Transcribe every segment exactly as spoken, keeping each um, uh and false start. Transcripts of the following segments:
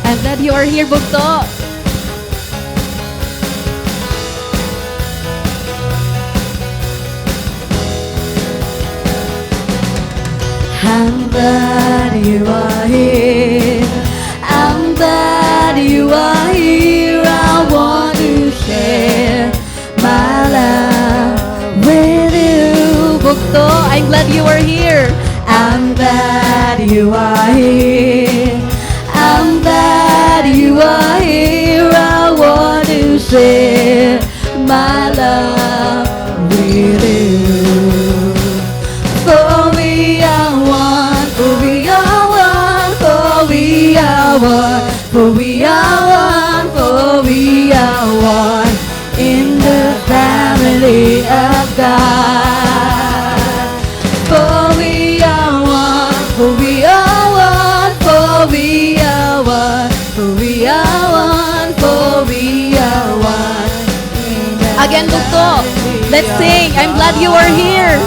I'm glad you are here, Bugto. I'm glad you are here. I'm glad you are here. I want to share my love with you. Bugto, I'm glad you are here. I'm glad you are here. I'm glad you are here. I want to share my love with you. For we are one, for we are one, for we are one, for we are one, for we are one in the family of God. For we are one, for we are one, for we are one, for we are one, for we are one. Again, Bugto. Let's sing. I'm glad you are here.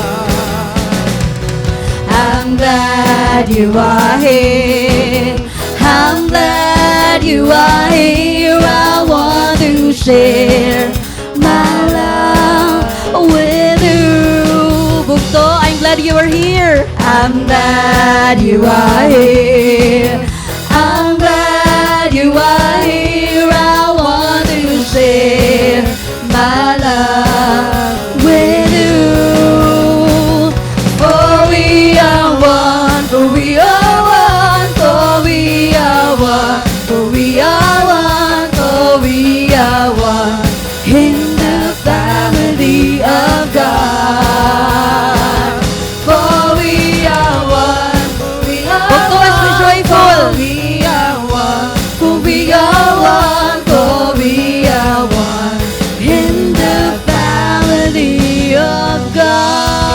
I'm glad you are here. I'm glad you are here. I want to share my love with you. Bugto, I'm glad you are here. I'm glad you are here. I'm glad you are here. I want to share my love with you. For we are one, for we are one, for we are one, for we are one, for we are one in the family of God. For we are one, for we are Bugto, let's be joyful. For we are one, for we are one, for we are one in the family of God.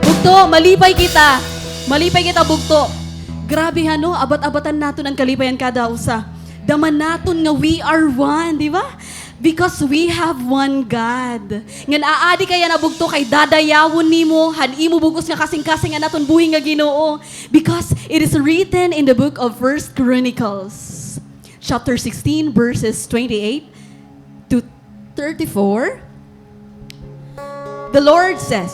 Bugto, malipay kita. Malipay kita, Bugto. Grabe, ha, no? Abat-abatan naton an kalipayan kada usa. Dama naton nga we are one, di ba? Because we have one God. Ngan aadi ka yana, Bugto, kay dadayawon nimo han imo bug-os nga kasingkasing an aton buhi nga Ginoo. Because it is written in the book of First Chronicles, chapter sixteen, verses twenty-eight to thirty-four. The Lord says,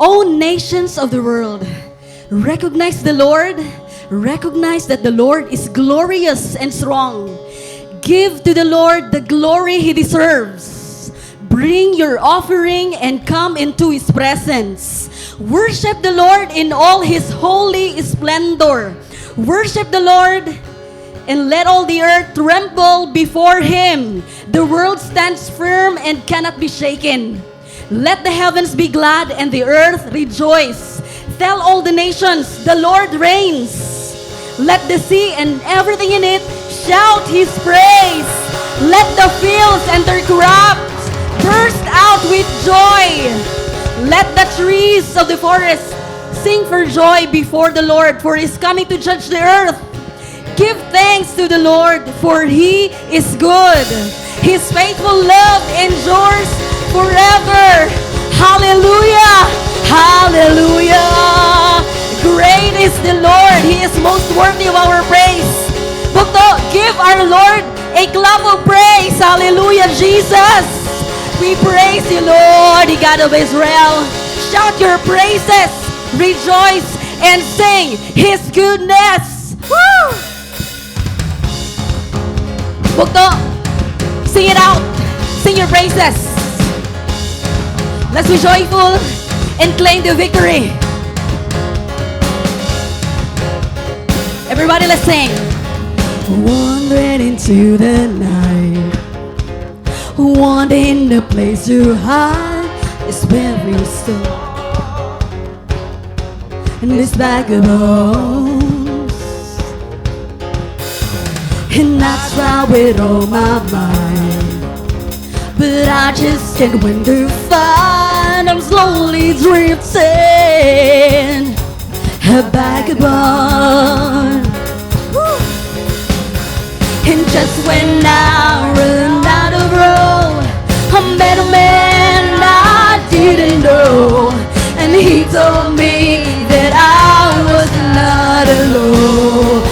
"O nations of the world, recognize the Lord. Recognize that the Lord is glorious and strong. Give to the Lord the glory he deserves. Bring your offering and come into his presence. Worship the Lord in all his holy splendor. Worship the Lord and let all the earth tremble before him. The world stands firm and cannot be shaken. Let the heavens be glad and the earth rejoice. Tell all the nations, 'The Lord reigns.' Let the sea and everything in it shout his praise. Let the fields and their crops burst out with joy. Let the trees of the forest sing for joy before the Lord, for he is coming to judge the earth. Give thanks to the Lord, for he is good. His faithful love endures forever." Hallelujah! Hallelujah! Great is the Lord. He is most worthy of our praise. Bugto, give our Lord a clap of praise. Hallelujah, Jesus. We praise you, Lord, the God of Israel. Shout your praises, rejoice, and sing his goodness. Woo! Bugto, sing it out. Sing your praises. Let's be joyful and claim the victory. Everybody, let's sing. Wandering into the night, wanting a place to hide, it's very still. And this vagabond, and I try with all my might, but I just can't win to find. I'm slowly drifting, a vagabond. Woo! And just when I run out of road, I met a man I didn't know, and he told me that I was not alone.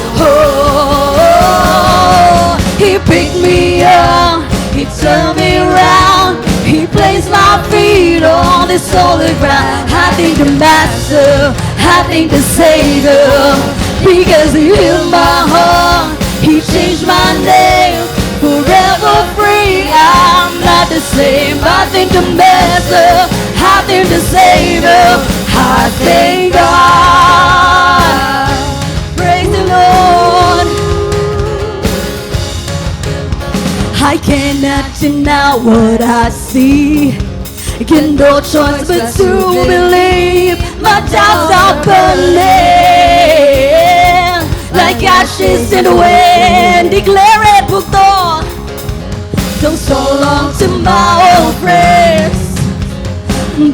Turn me around, he placed my feet on this solid ground. I thank the Master, I thank the Savior, because he healed my heart, he changed my name, forever free, I'm not the same. I thank the Master, I thank the Savior, I thank God. Praise the Lord. I cannot deny what I see. Get no choice but to believe. My doubts are burning like ashes in the wind. Declare it, bugto. Don't hold on to my old friends.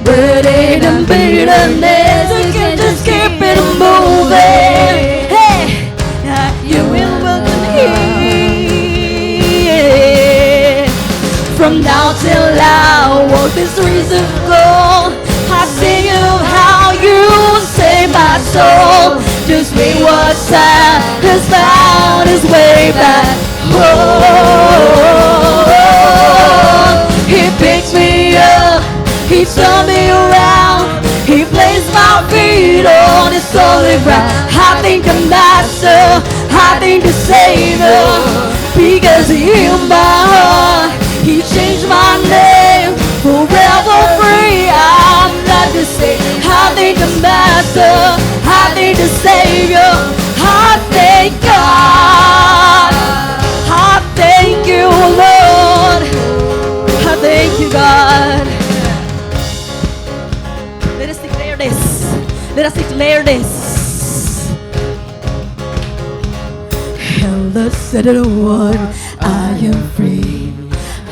Burden and bitterness, you can just keep it moving. Hey, you will welcome here. From now till I walk this streets of gold, I sing of how you saved my soul. Just me was sad, has found his way back. Oh, he picked me up, he turned me around, he placed my feet on his solid ground. I thank the Master, I thank the Savior, because he healed my heart, he changed my name, forever free, I'm not the same. I thank the Master, I thank the Savior, I thank God. I thank you, Lord. I thank you, God. Let us declare this. Let us declare this. Hello, said the one, I am free.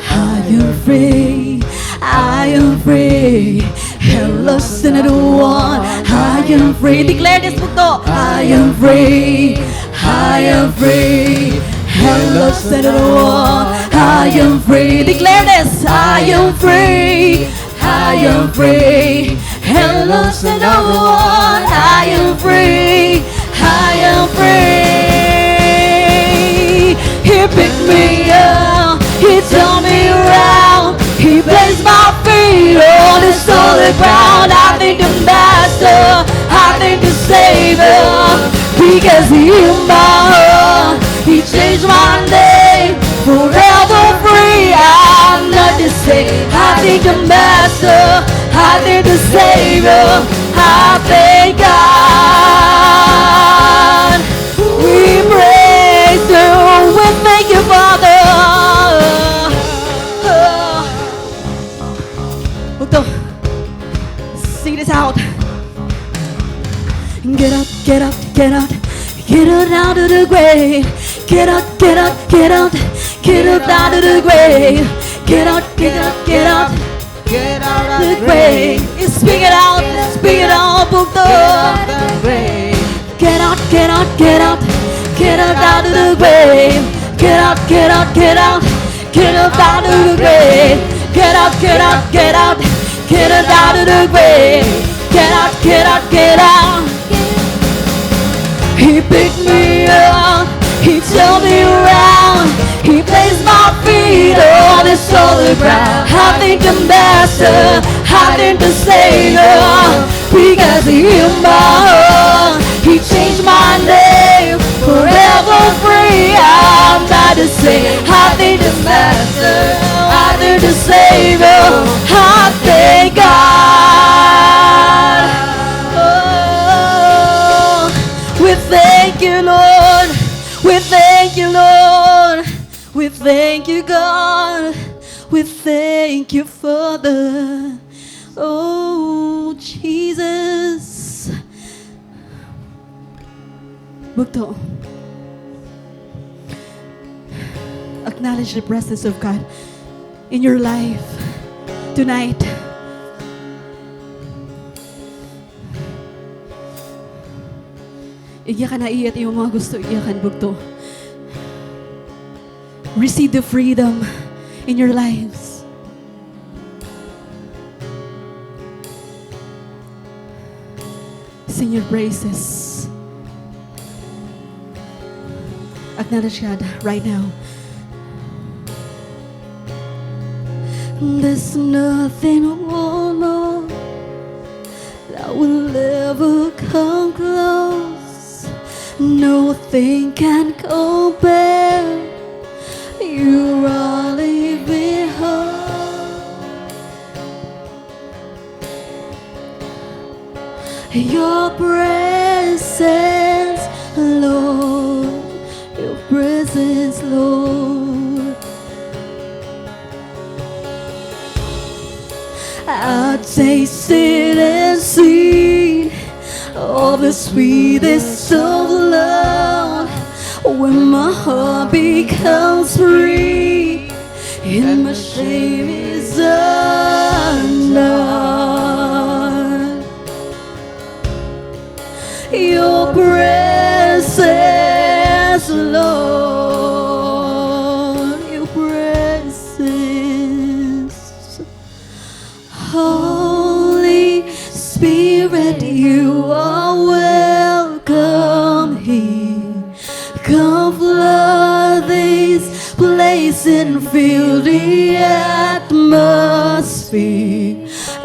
I am free. I am free. Hello, said the one, I am free. Declare this, bugto. I am free. I am free. Hello, said the one, I am free. Declare this. I am free. I am free. Hello, said the one, I am free. I am free. He picked me up, he turned me around, he placed my feet on the solid ground. I thank the Master, I thank the Savior, because he healed my heart, he changed my name, forever free, I'm not the same. I thank the Master, I thank the Savior, I thank God. We praise you, we thank you, Father. Bugto. Sing this out. Get up, get up, get up. Get up out of the grave. Get up, get up, get up. Get up out of the grave. Get up, get up, get up. Get out of the grave. Speak it out, speak it out, bugto. Get out of the grave. Get out, get out, get out. Get up out of the grave. Get out, get out, get out. Get up out of the grave. Get out, get out, get out. Get up out of the grave. Get out, get out, get out. He picked me up, he turned me around, he placed my feet on the solid ground. I thank the Master, I thank the Savior, because he healed my heart, he changed my name, forever free, I'm not the same. I thank the Master, I thank the Savior, I thank God. Oh, we thank you, Lord. We thank you, Lord. We thank you, God. We thank you, Father. Oh, Jesus. Bugto. Acknowledge the presence of God in your life tonight. Igyakan ha iya it imo mga gusto igyakan, bugto. Receive the freedom in your lives. Sing your praises. Acknowledge God right now. There's nothing one more that will ever come close. Nothing can compare. You are living hope. Your presence, Lord. Your presence, Lord. I tasted and seen of the sweetest of love. When my heart becomes free and my shame is undone. Your presence, Lord, your presence. Holy Spirit, you are welcome here. Come flood this place and fill the atmosphere.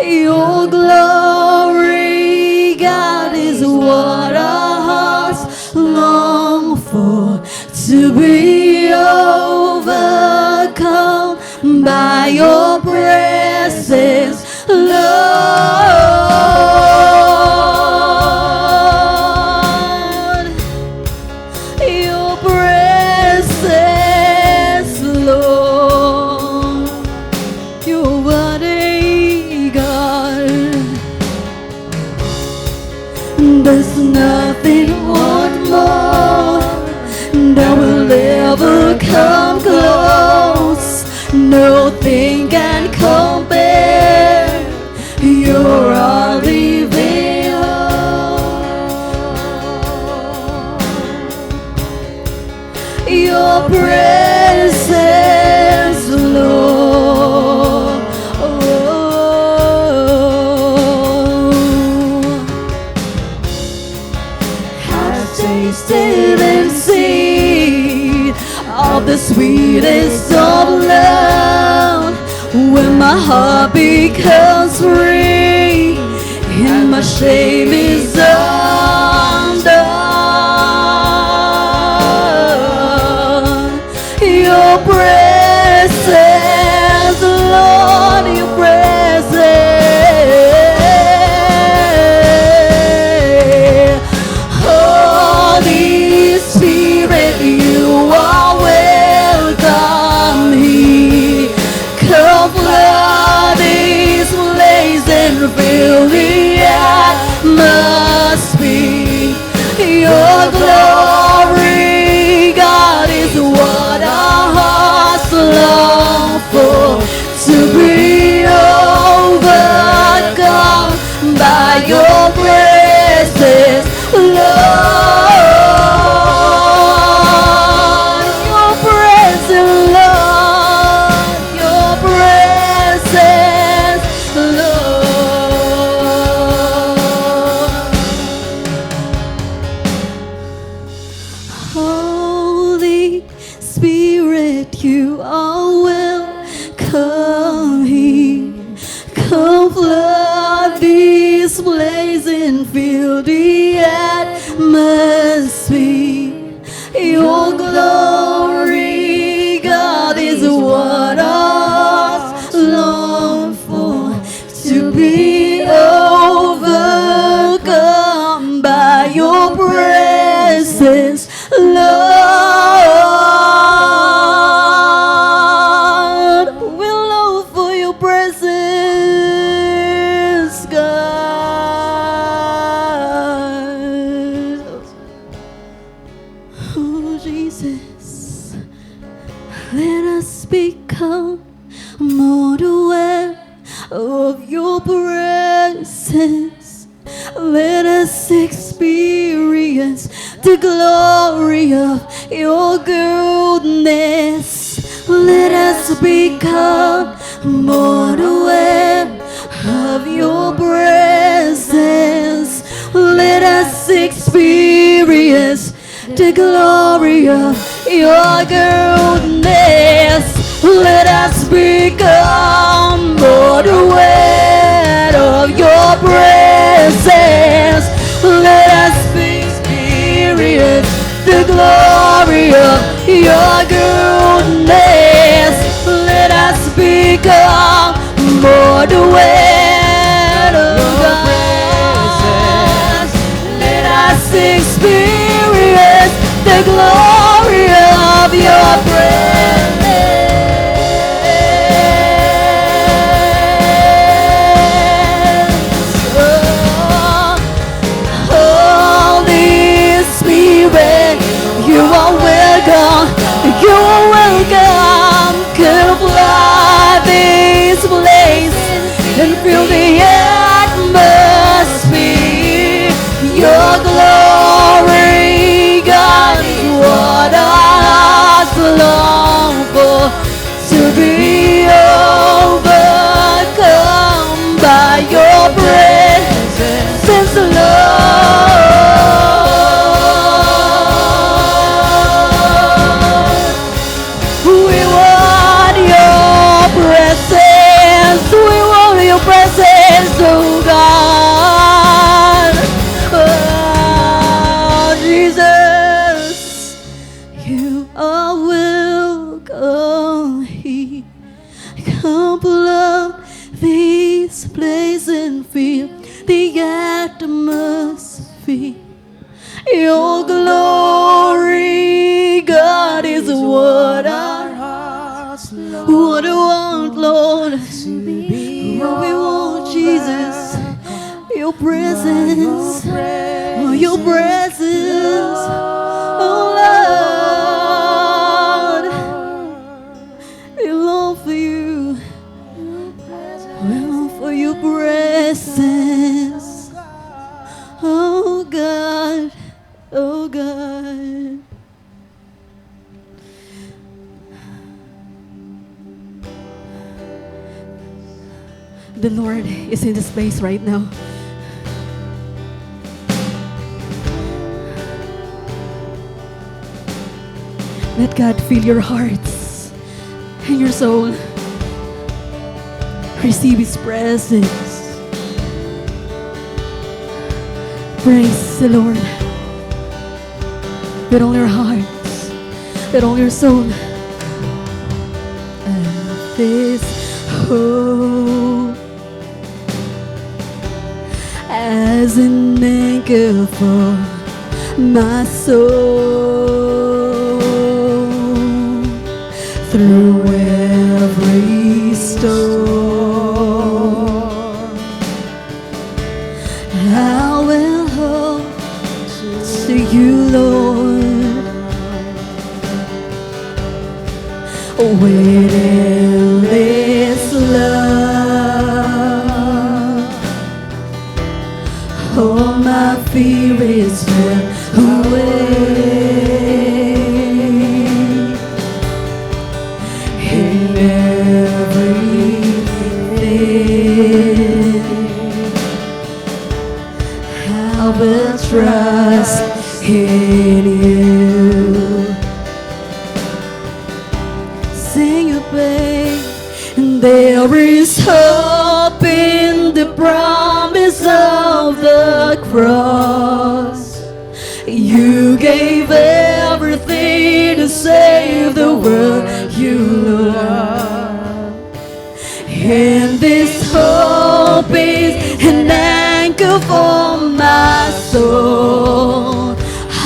Your glory, God, is what our hearts long for. To be overcome by your presence, Lord. Your presence, Lord. You are worthy, God. There's nothing one more that will ever come close. Nothing can compare. You're our living hope. Your presence, Lord. I've tasted and seen of the sweetest of love. When my heart becomes free and my shame is undone, your presence, Lord, your presence. Holy Spirit, you are welcome here. Come flood this place and fill the atmosphere. Your glory, God, is what our hearts long for. To be overcome by your presence, Lord. Your presence, Lord. Your presence, Lord. Holy Spirit, you are welcome here. Come flood this place and fill the atmosphere. Your glory, God, is what our hearts long for. To be overcome by your presence, Lord. We long for your presence, God. Oh, Jesus. Let us become more aware of your presence. Let us experience the glory of your goodness. Let us become more aware of your presence. Let us experience the glory of your goodness. Let us become more aware of your presence. Let us experience the glory of your goodness. Let us become more aware of your presence. Let us experience the glory of your presence. Oh, Holy Spirit, you are welcome. You are welcome. Come flood this place and fill the atmosphere. Your glory, God, is what our hearts long for. To be overcome by your presence, Lord. We want your presence. We want your presence, oh God. Oh, Jesus, you are welcome here. Come flood this place and fill the atmosphere. Your glory, God, is what our hearts long. What we want, Lord. What we want, Jesus. Your presence. Oh, your presence. Oh, Lord. We long for you. We long for your presence. Oh God, oh God. The Lord is in this place right now. Let God fill your hearts and your soul. Receive His presence. Praise the Lord. With all your hearts, with all your soul. And this hope as an anchor for my soul through every storm. I will hold to you, Lord. With endless love, all my fear is swept away. In everything, I will trust in you. Sing your praise. There is hope in the promise of the cross. You gave everything to save the world you love. And this hope is an anchor for my soul.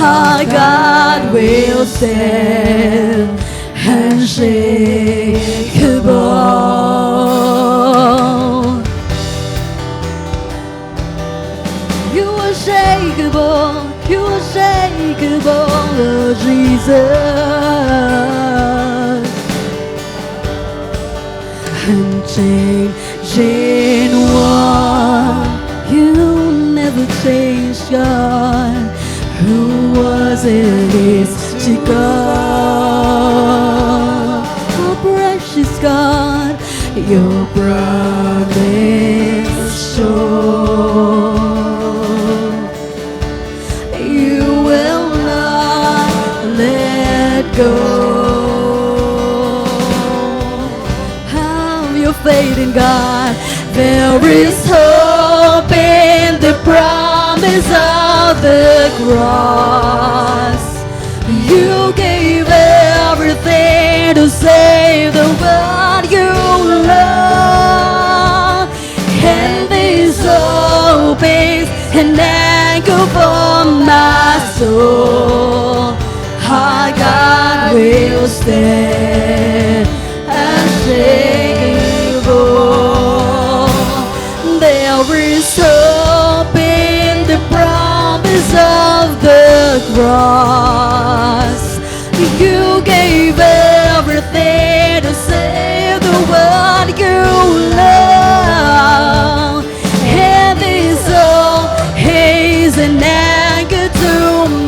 Our God will stand unshakable. You are shakable, you are shakable, Lord Jesus. Unchanging one, you never change, God. Who was and is to come. Oh, precious God, your promise sure. You will not let go. faith in God. There is hope in the promise of the cross. You gave everything to save the one you love. And this hope is an anchor for my soul. Our God will stand unshakable. There is hope in the promise of the cross. You gave everything to save the one you love. And this hope is an anchor to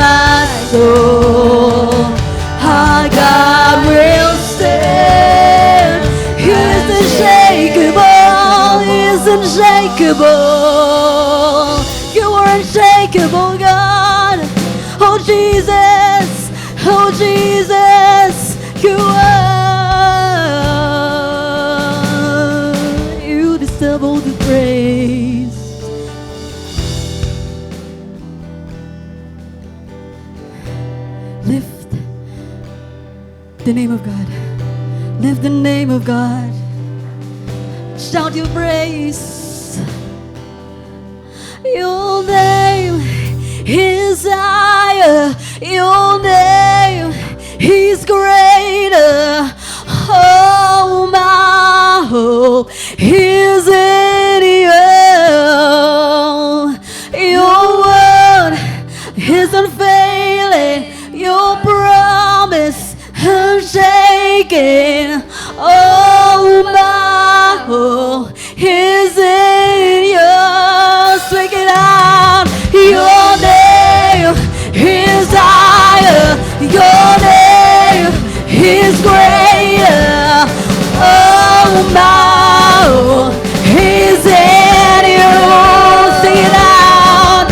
my soul. Our God will stand. He is unshakable. He is unshakable. You are unshakable, God. Oh, Jesus. Oh, Jesus. You are. You deserve all the praise. Lift the name of God. Lift the name of God. Shout your praise. Your name is higher. Your name is greater. Oh, my hope is in you. Your word is unfailing. Your promise unshaken. Oh, my hope is in you. Sing it out. Your name is higher. Your name is greater. Oh, my hope is in you. Sing it out.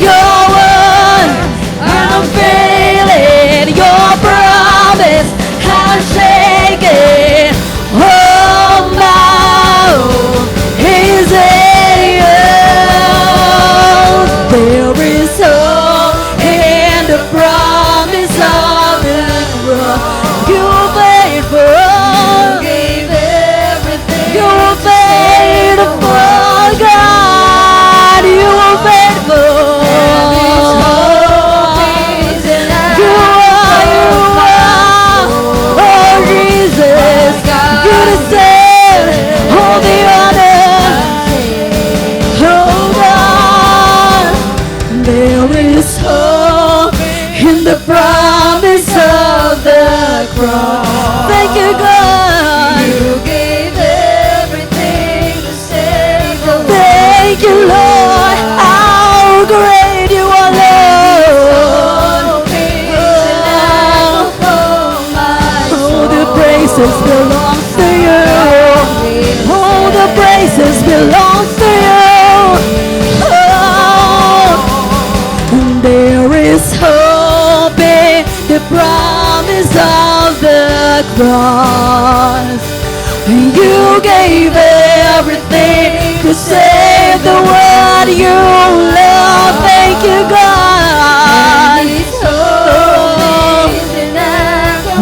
Your word unfailing, your promise unshaken. Oh, my hope is in you. There is hope in the promise of the cross. You are faithful. You gave everything. You are faithful, God. You are faithful. You are, you are. Oh, Jesus. You deserve all the honor. Oh, God. There is hope in the promise of the cross. Thank you, God. You gave everything to save the world. Thank you, Lord. How great you are, Lord. All the praises belongs to you. All the praises belongs to you. Oh, there is hope in the promise of the cross. You gave everything to save the one you love. Thank you, God.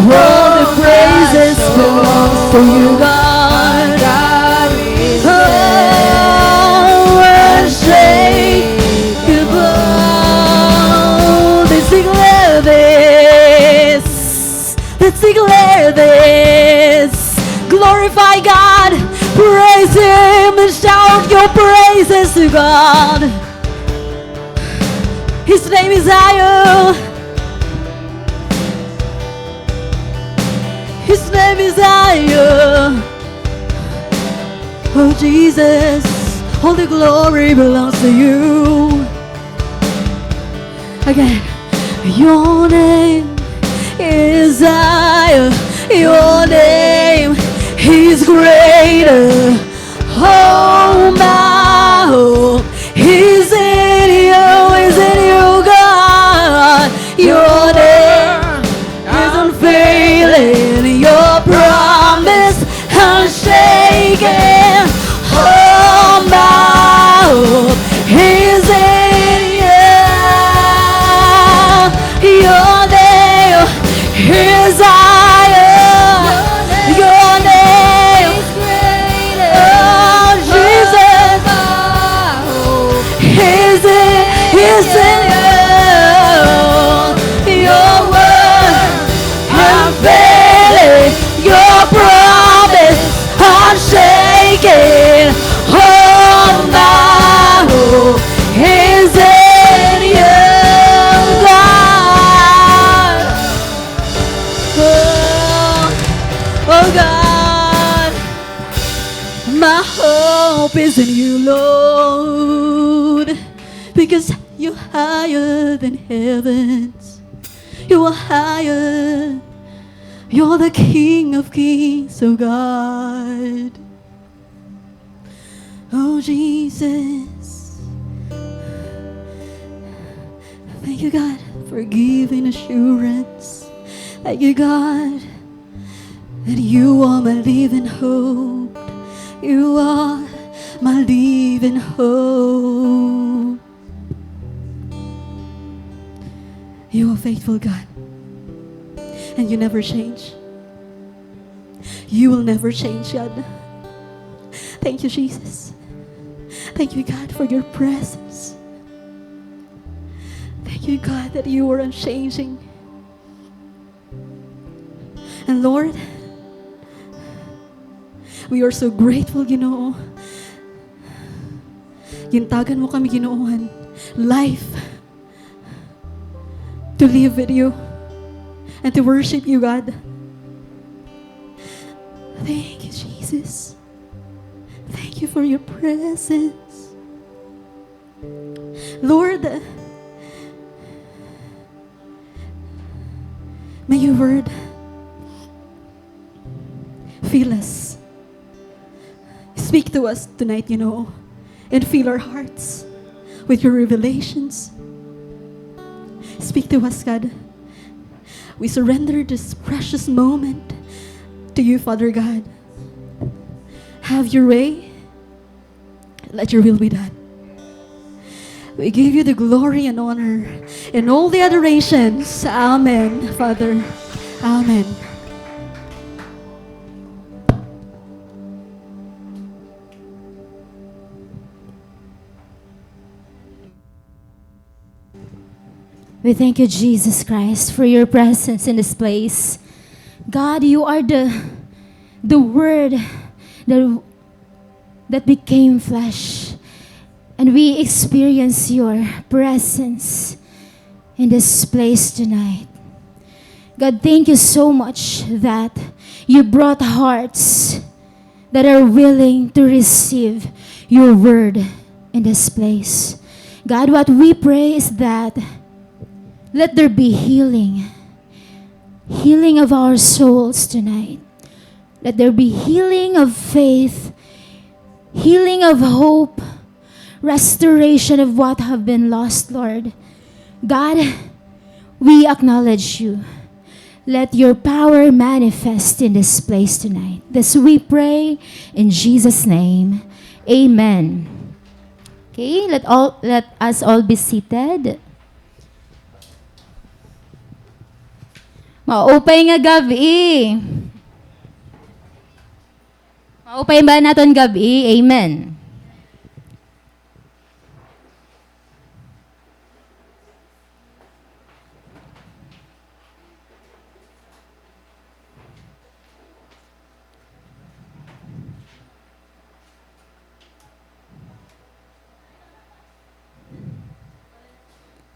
All the praises belongs to you, God. Oh, unshakable. Let's declare this. Let's declare this. Glorify God. Praise Him and shout your praises to God. His name is higher. His name is higher. Oh, Jesus, all the glory belongs to you. Again. Your name is higher. Your name is greater. Oh, my hope is in you, is in you, God. Your name is unfailing. Your promise unshaken. He's in you. Your name is higher. Your name is greater. Oh, Jesus. He's in, he's in you. Your word unfailing, your promise unshaken. Oh, my hope is in you, God. Oh, oh, God. My hope is in you, Lord, because you're higher than heavens. You are higher. You're the King of Kings, oh God. Oh, Jesus. Thank you, God, for giving assurance. Thank you, God, that you are my living hope. You are my living hope. You are faithful, God. And you never change. You will never change, God. Thank you, Jesus. Thank you, God, for your presence. Thank you, God, that you are unchanging. And Lord, we are so grateful, Ginoo. Gintagan mo kami, Ginoo, han life to live with you and to worship you, God. Thank you, Jesus. Thank you for your presence. Lord, may your word fill us. Speak to us tonight, Ginoo, and fill our hearts with your revelations. Speak to us, God. We surrender this precious moment to you, Father God. Have your way. Let your will be done. We give you the glory and honor and all the adorations. Amen, Father. Amen. We thank you, Jesus Christ, for your presence in this place. God, you are the, the Word that that became flesh. And we experience your presence in this place tonight. God, thank you so much that you brought hearts that are willing to receive your word in this place. God, what we pray is that let there be healing, healing of our souls tonight. Let there be healing of faith, healing of hope, restoration of what have been lost, Lord. God, we acknowledge you. Let your power manifest in this place tonight. This we pray in Jesus' name. Amen. Okay, let all, let us all be seated. Maupay nga gab-i. Maupay ba naton gab-i? Amen.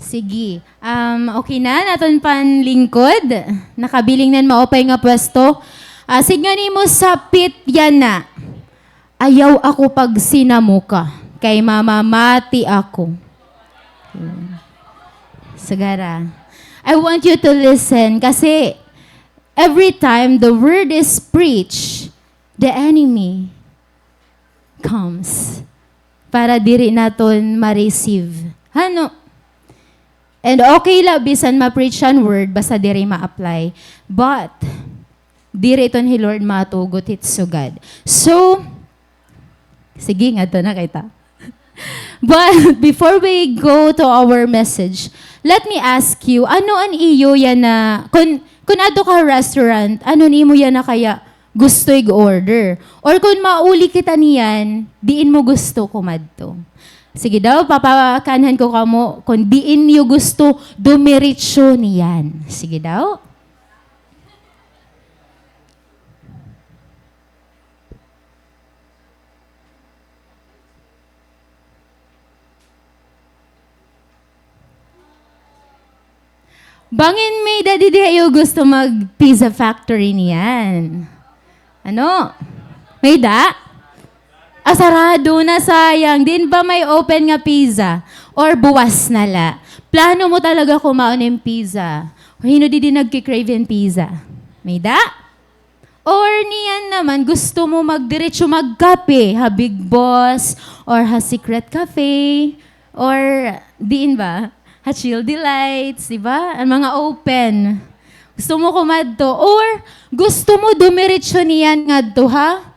Sige. Um, okay na an aton panlingkod? Nakabiling na han maupay nga pwesto? Ah, sidngon nimo sa pit yana, "Ayaw ako pagsinamuka, kay mamamati ako." Sagara. I want you to listen kasi every time the word is preached, the enemy comes para diri naton ma-receive. Ano? And okay la bisan ma-preach an word, basta diri ma-apply. But, diri iton hi Lord matugot hit sugad. So, sige, ngadto na kita. But before we go to our message, let me ask you, ano an iyo yana, kun, kun adto ka ha restaurant, ano an imo yana kaya gusto ig-order? Or kun mauli kita niyan, diin mo gusto kumadto? Sige daw, papakanhan ko kamo kun diin niyo gusto dumiretso niyan. Sige daw. Bangin may-ada didi ha iyo gusto mag-pizza factory niyan. Ano? May-ada? Ah, sarado na, sayang. Diin ba may open nga pizza? Or buwas na la? Plano mo talaga kumaon hin pizza? Hin-o didi nagki-crave hin pizza? May-ada? Or niyan naman, gusto mo magdiretso magkape ha Big Boss or ha Secret Cafe or diin ba? Ha Chill Delights, di ba? An mga open. Gusto mo kumadto or gusto mo dumiretso niyan ngadto ha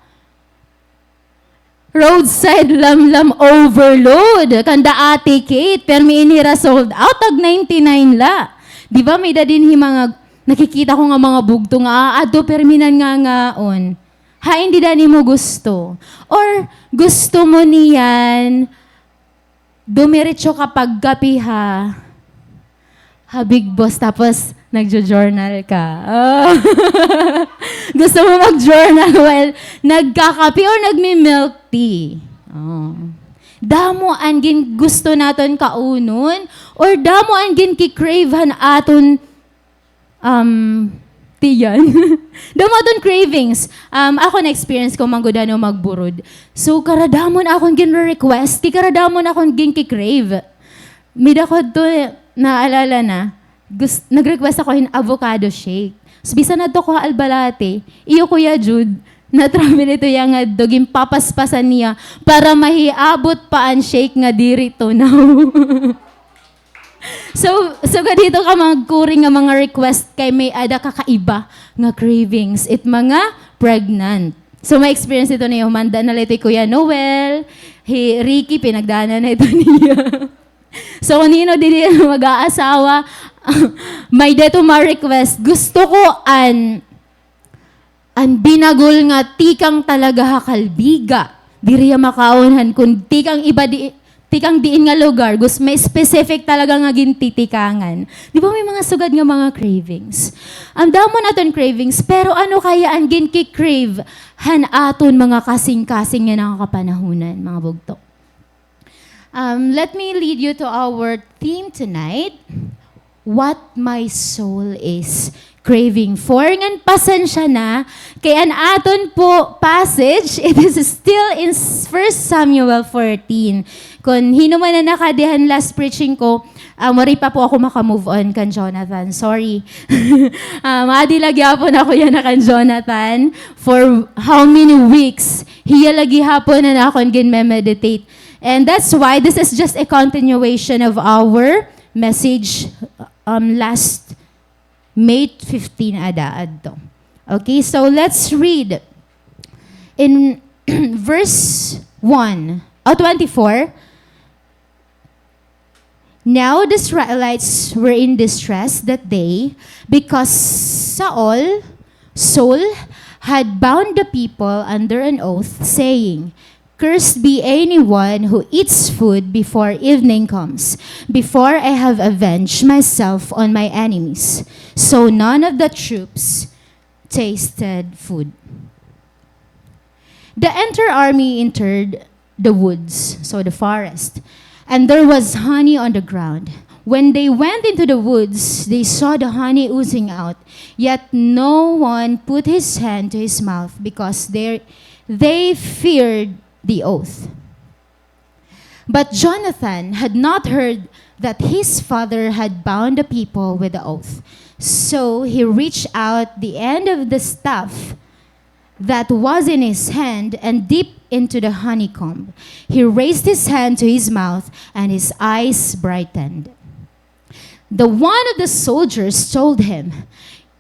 Roadside Lamlam Overload, kanda Ate Kate, permi ini hira sold out, tag ninety-nine la. Di ba, may-ada dinhi mga, nakikita ko nga mga bugto nga, ah, adto permi nangangakaon. Hain dida an imo gusto? Or gusto mo niyan, dumiretso ka pagkape ha, ha Big Boss, tapos nagjo-journal ka. Oh. Gusto mo mag-journal while nagkakape or nagmi-milk tea? Oh. Damo an gin-, gusto naton kaunon, or damo an ginki-crave han aton um, tiyan. Damo aton cravings. Um, ako na-experience ko man gud ano magburod. So, karadamon akon ginre-request, kay karadamon akon ginki-crave. May-ada ko adto, naalala na, gus-, nag-request ako hin avocado shake. So, bisan adto ko ha Albalate, iyo Kuya Jude, na-travel ito iya ngadto, ginpapaspasan niya para mahiabot pa an shake nga diri tunaw. So, sugad hito ka magkuri nga mga request kay may-ada kakaiba nga cravings it mga pregnant. So, may experience ito niyo. Humanda na la ito hi Kuya Noel, hi Ricky, pinagdaanan na ito niya. So, kun hin-o didi mag-aasawa, may-ada ito ma-request. Gusto ko an An binagol nga tikang talaga ha Calbiga. Diri hiya makaon han kun tikang iba di, tikang diin nga lugar, gus-, may specific talaga nga gintitikangan. Di ba may mga sugad nga mga cravings? An damo naton cravings, pero ano kaya an ginki-crave han aton mga kasingkasing yana nga kapanahonan, mga bugto? Um, let me lead you to our theme tonight, What My Soul Is Craving For. Ngan pasensya na, kay an aton po passage, it is still in First Samuel fourteen. Kun hin-o man an nakadi han last preaching ko, um, waray pa po ako maka-move on kan Jonathan. Sorry. Um, adi la gihapon ako yana kan Jonathan for how many weeks. Hiya la gihapon an akon ginme-meditate. And that's why this is just a continuation of our message, um, last May fifteen ada adto. Okay, so let's read in verse one, oh, twenty-four. Now the Israelites were in distress that day because Saul, Saul had bound the people under an oath, saying, "Cursed be anyone who eats food before evening comes, before I have avenged myself on my enemies." So none of the troops tasted food. The entire army entered the woods, so the forest, and there was honey on the ground. When they went into the woods, they saw the honey oozing out, yet no one put his hand to his mouth because they, they feared the oath. But Jonathan had not heard that his father had bound the people with the oath. So he reached out the end of the staff that was in his hand and dipped into the honeycomb. He raised his hand to his mouth, and his eyes brightened. The one of the soldiers told him,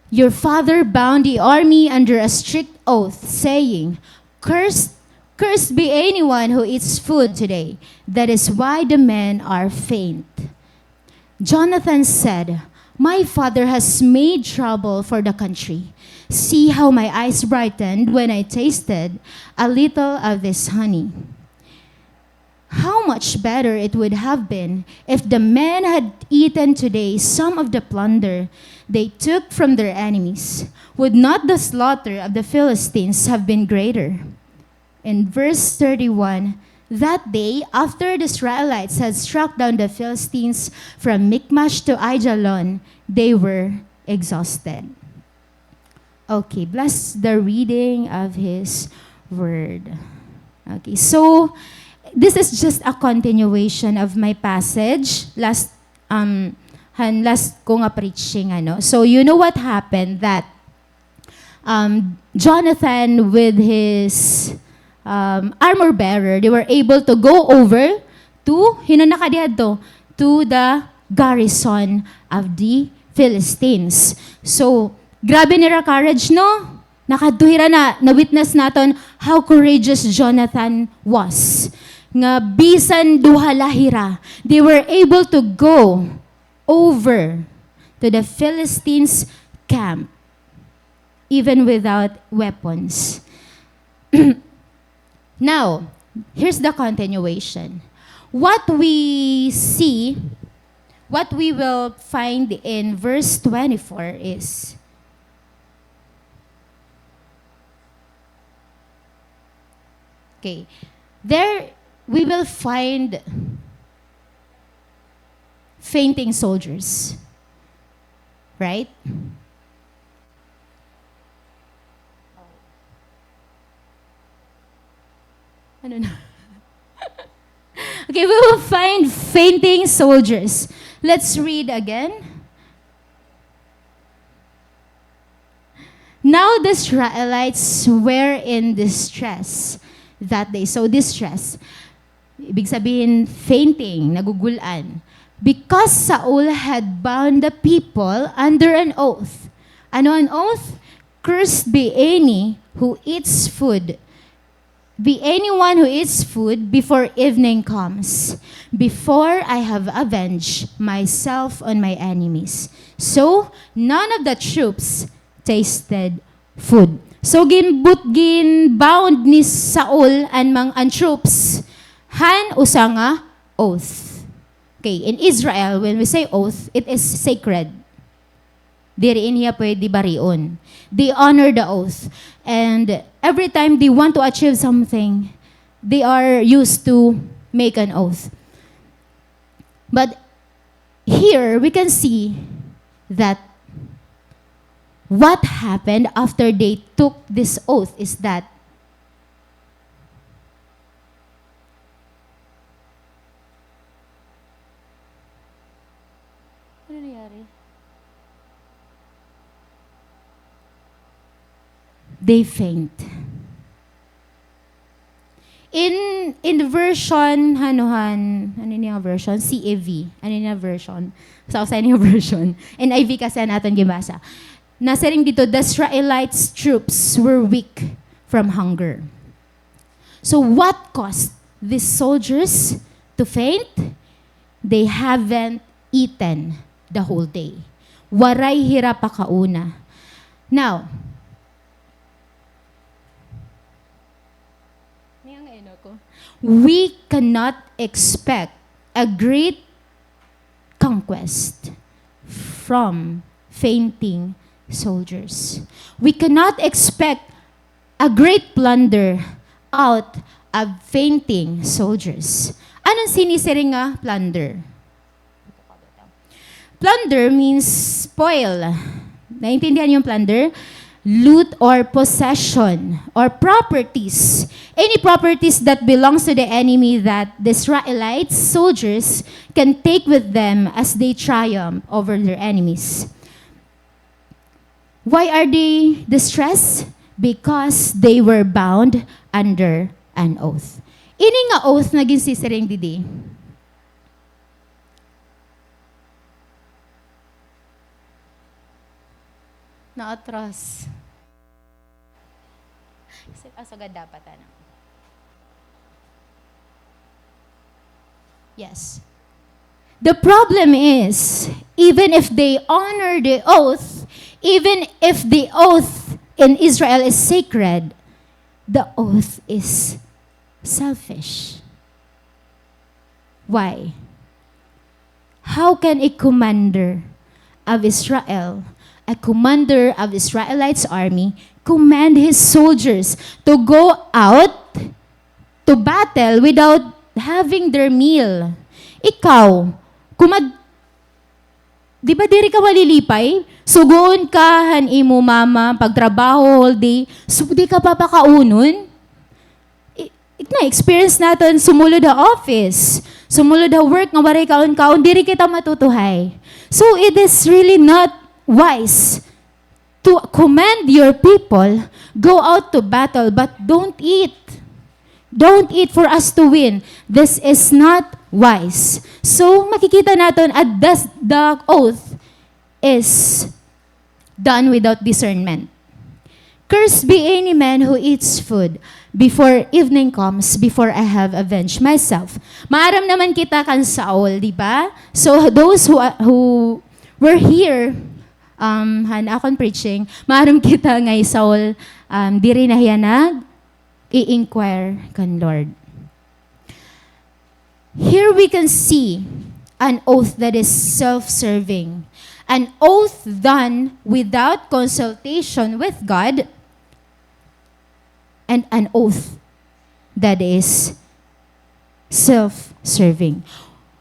"Your father bound the army under a strict oath, saying, 'Cursed, "Cursed be anyone who eats food today." That is why the men are faint. Jonathan said, "My father has made trouble for the country. See how my eyes brightened when I tasted a little of this honey." How much better it would have been if the men had eaten today some of the plunder they took from their enemies. Would not the slaughter of the Philistines have been greater? In verse thirty-one, that day, after the Israelites had struck down the Philistines from Michmash to Aijalon, they were exhausted. Okay, bless the reading of His Word. Okay, so this is just a continuation of my passage last, um, han last ko nga preaching, ano. So you know what happened, that, um, Jonathan with his, um, armor bearer, they were able to go over to, hin-o nakadiyadto? To the garrison of the Philistines. So, grabe nira courage, no? Nakadto hira, na, na-witness naton how courageous Jonathan was. Nga bisan duha la hira, they were able to go over to the Philistines' camp, even without weapons. Now, here's the continuation. What we see, what we will find in verse twenty-four is, okay, there we will find fainting soldiers, right? Ano na? Okay, we will find fainting soldiers. Let's read again. Now the Israelites were in distress that day. So, distress, ibig sabihin, fainting, nagugul-an. Because Saul had bound the people under an oath. Ano an oath? "Cursed be any who eats food, be anyone who eats food before evening comes, before I have avenged myself on my enemies." So, none of the troops tasted food. So, ginbut-, gin-bound ni Saul an mang-, an troops han usa nga oath. Okay, in Israel, when we say oath, it is sacred. Diri niya pwede barion. They honor the oath. And every time they want to achieve something, they are used to make an oath. But here, we can see that what happened after they took this oath is that Ano nangyari? They faint. In, in the version, ano han, ano niya version? C A V. Ano niya version? Sa usa niya version. N I V kasi an aton gibasa. Nasiring dito, "The Israelites' troops were weak from hunger." So what caused these soldiers to faint? They haven't eaten the whole day. Waray hira pakauna. Now, we cannot expect a great conquest from fainting soldiers. We cannot expect a great plunder out of fainting soldiers. Ano an sinisiring nga plunder? Plunder means spoil. Naintindihan niyo an plunder? Loot or possession or properties. Any properties that belongs to the enemy that the Israelites soldiers can take with them as they triumph over their enemies. Why are they distressed? Because they were bound under an oath. Ini nga oath nga ginsisiring didi. Naatras. Kasi, ah, sugad dapat, ano? Yes. The problem is, even if they honor the oath, even if the oath in Israel is sacred, the oath is selfish. Why? How can a commander of Israel, a commander of Israelites army, command his soldiers to go out to battle without having their meal? Ikaw, kumad-, di ba diri ka malilipay? Sugoon ka han imo mama, pagtrabaho whole day, so di ka papakaunon? I-, na-experience naton, sumulod ha office, sumulod ha work nga waray kaon-kaon, diri kita matutuhay. So, it is really not wise to command your people, "Go out to battle, but don't eat. Don't eat for us to win." This is not wise. So, makikita naton, at the, the oath is done without discernment. "Cursed be any man who eats food before evening comes, before I have avenged myself." Maaram naman kita kan Saul, di ba? So, those who, who were here, um, han akon preaching, maaram kita nga hi Saul, um, diri na hiya nag-i-inquire kan Lord. Here we can see an oath that is self-serving, an oath done without consultation with God, and an oath that is self-serving.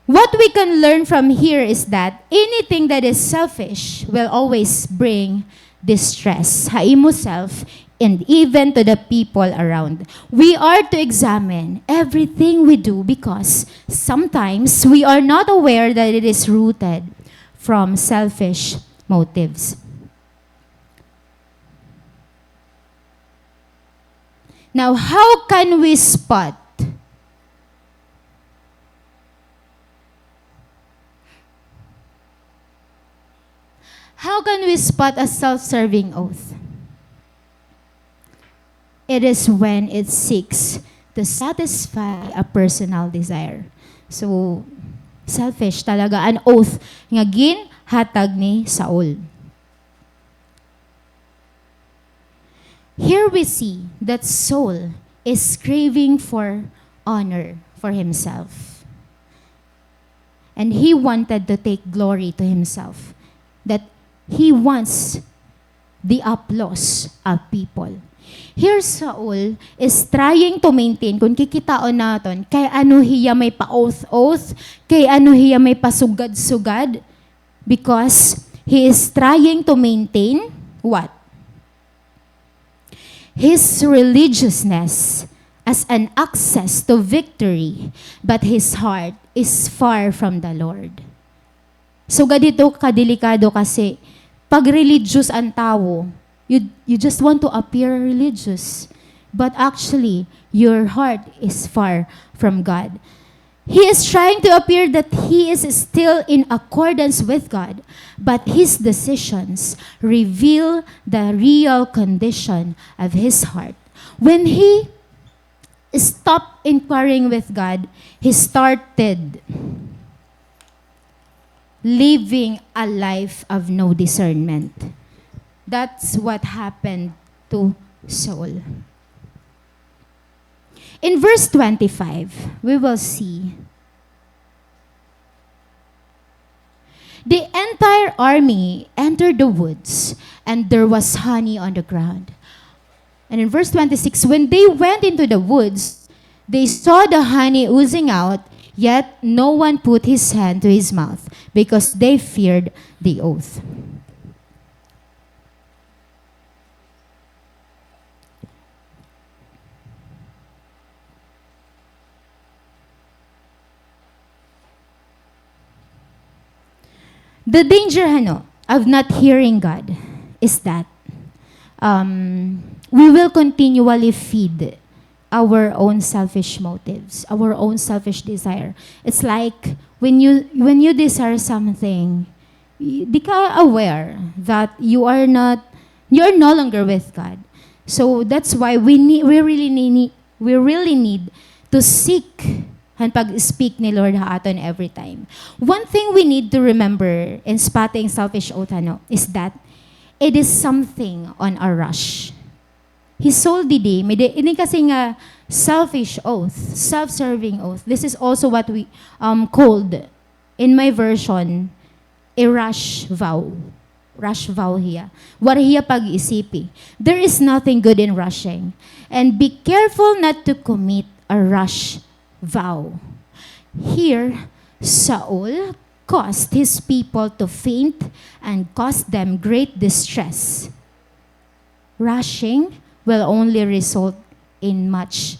What we can learn from here is that anything that is selfish will always bring distress ha imo self and even to the people around. We are to examine everything we do because sometimes we are not aware that it is rooted from selfish motives. Now, how can we spot? How can we spot a self-serving oath? It is when it seeks to satisfy a personal desire. So, selfish talaga an oath nga ginhatag ni Saul. Here we see that Saul is craving for honor for himself. And he wanted to take glory to himself, that he wants the applause of people. Here Saul is trying to maintain, kung kikitaon naton, kay ano hiya may pa-oath-oath, kay ano hiya may pasugad-sugad, because he is trying to maintain what? His religiousness as an access to victory, but his heart is far from the Lord. So, ganito kadelikado kasi, pag religious an tawo, you, you just want to appear religious, but actually, your heart is far from God. He is trying to appear that he is still in accordance with God, but his decisions reveal the real condition of his heart. When he stopped inquiring with God, he started living a life of no discernment. That's what happened to Saul. In verse twenty-five, we will see the entire army entered the woods, and there was honey on the ground. And in verse twenty-six, when they went into the woods, they saw the honey oozing out, yet no one put his hand to his mouth, because they feared the oath. The danger, ano, of not hearing God is that, um, we will continually feed our own selfish motives, our own selfish desire. It's like when you, when you desire something, y-, di ka aware that you are not, you are no longer with God. So that's why we need, we really need, we really need to seek an pag-speak ni Lord ha aton every time. One thing we need to remember in spotting selfish oath, ano, is that it is something on a rush. His soul didi, may di, ini kasi nga selfish oath, self-serving oath. This is also what we, um, called, in my version, a rash vow. Rash vow hiya. Waray hiya pag-isipi. There is nothing good in rushing. And be careful not to commit a rash vow. Here, Saul caused his people to faint and caused them great distress. Rushing will only result in much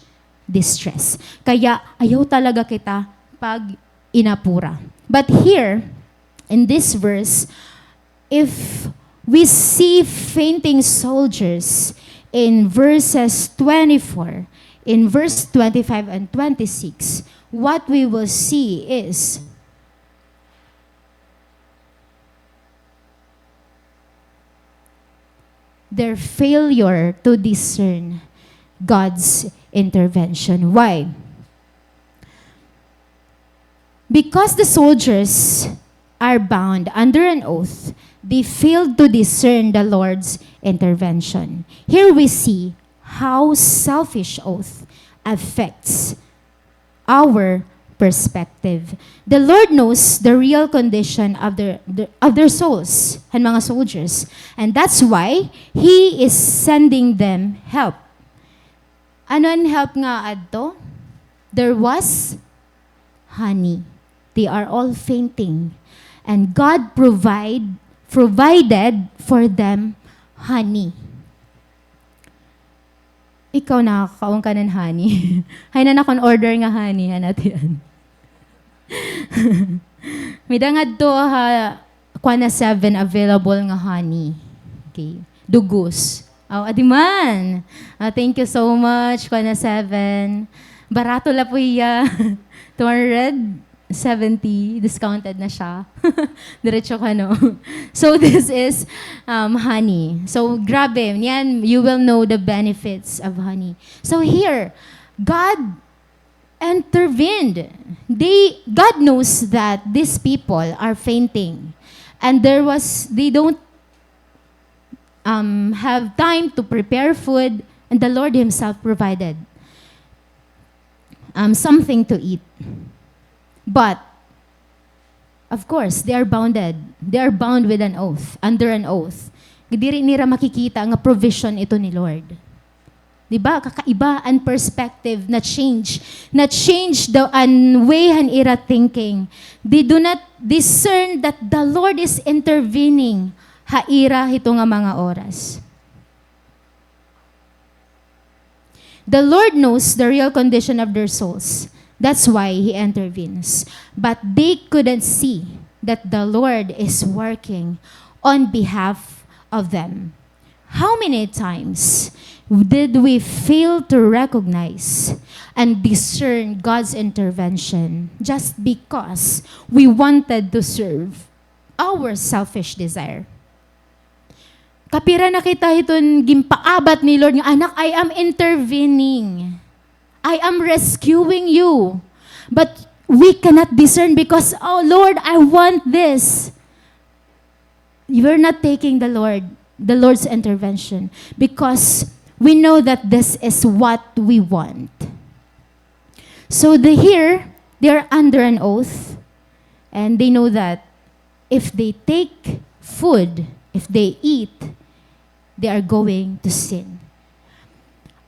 distress. Kaya ayaw talaga kita pag-inapura. But here, in this verse, if we see fainting soldiers in verses twenty-four, in verse twenty-five and twenty-six, what we will see is their failure to discern God's intervention. Why? Because the soldiers are bound under an oath, they failed to discern the Lord's intervention. Here we see how selfish oath affects our perspective. The Lord knows the real condition of their, the, of their souls, han mga soldiers. And that's why He is sending them help. Ano an help nga adto? There was honey. They are all fainting. And God provide, provided for them honey. Ikaw, nakakaon ka hin honey? Hay na nakon order nga honey, han atian. May-ada ngadto ha Kuan na seven available nga honey. Okay. Dugos. Aw, adi man. Ah, thank you so much, Kuan na seven. Barato la po hiya. Two hundred seventy, discounted na siya. Diretso ka, no? So, this is, um, honey. So, grabe. Yan, you will know the benefits of honey. So, here, God intervened. They, God knows that these people are fainting. And there was, they don't, um, have time to prepare food, and the Lord Himself provided, um, something to eat. But, of course, they are bounded. They are bound with an oath, under an oath. Diri nira makikita nga provision ito ni Lord. Di ba? Kakaiba an perspective, na-change. Na-change the, an way han ira thinking. They do not discern that the Lord is intervening ha ira hito nga mga oras. The Lord knows the real condition of their souls. That's why He intervenes. But they couldn't see that the Lord is working on behalf of them. How many times did we fail to recognize and discern God's intervention just because we wanted to serve our selfish desire? Kapira na kita hiton ginpaabat ni Lord nga, "Anak, I am intervening. I am rescuing you." But we cannot discern because, "Oh, Lord, I want this." We're not taking the Lord, the Lord's intervention because we know that this is what we want. So the, here, they are under an oath, and they know that if they take food, if they eat, they are going to sin.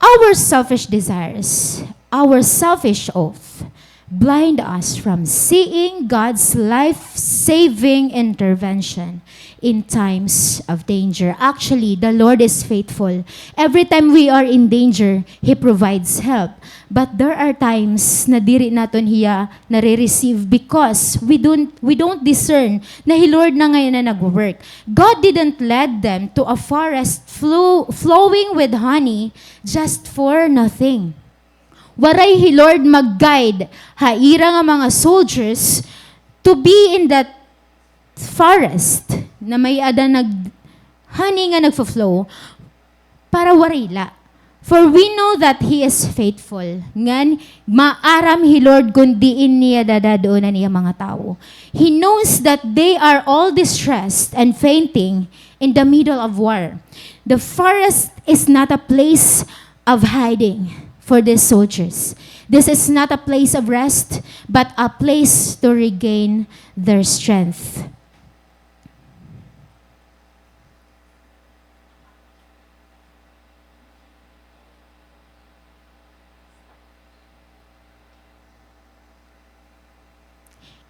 Our selfish desires, our selfish oath, blind us from seeing God's life-saving intervention in times of danger. Actually, the Lord is faithful. Every time we are in danger, He provides help. But there are times na diri naton hiya nare-receive because we don't, we don't discern na hi Lord na ngayon na nagwo-work. God didn't lead them to a forest flo-, flowing with honey just for nothing. Waray hi Lord mag-guide ha ira nga mga soldiers to be in that forest na may-ada nag-, honey nga nagfo-flow para waray la. For we know that He is faithful. Ngan, maaram hi Lord kon diin niya dadad-on an iya mga tawo. He knows that they are all distressed and fainting in the middle of war. The forest is not a place of hiding for these soldiers. This is not a place of rest, but a place to regain their strength.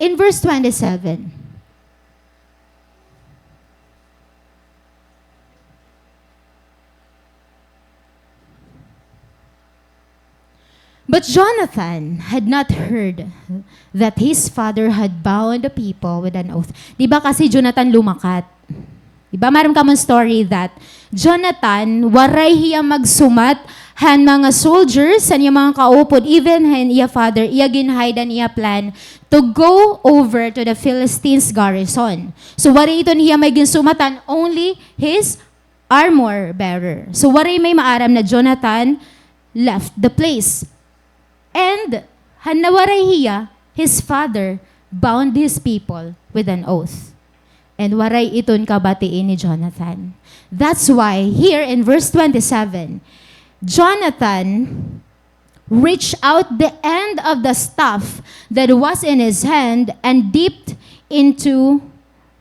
In verse twenty-seven, but Jonathan had not heard that his father had bound the people with an oath. Di ba kasi Jonathan lumakat? Di ba, maaram kamo an story that Jonathan, waray hiya magsumat han mga soldiers, han iya mga kaupod, even han iya father, iya gin-hide an iya plan to go over to the Philistines' garrison. So, waray iton hiya may ginsumatan, only his armor bearer. So, waray may maaram na Jonathan left the place. And han nawaray hiya, his father bound his people with an oath. And waray iton kabatiin ni Jonathan. That's why here in verse twenty-seven, Jonathan reached out the end of the staff that was in his hand and dipped into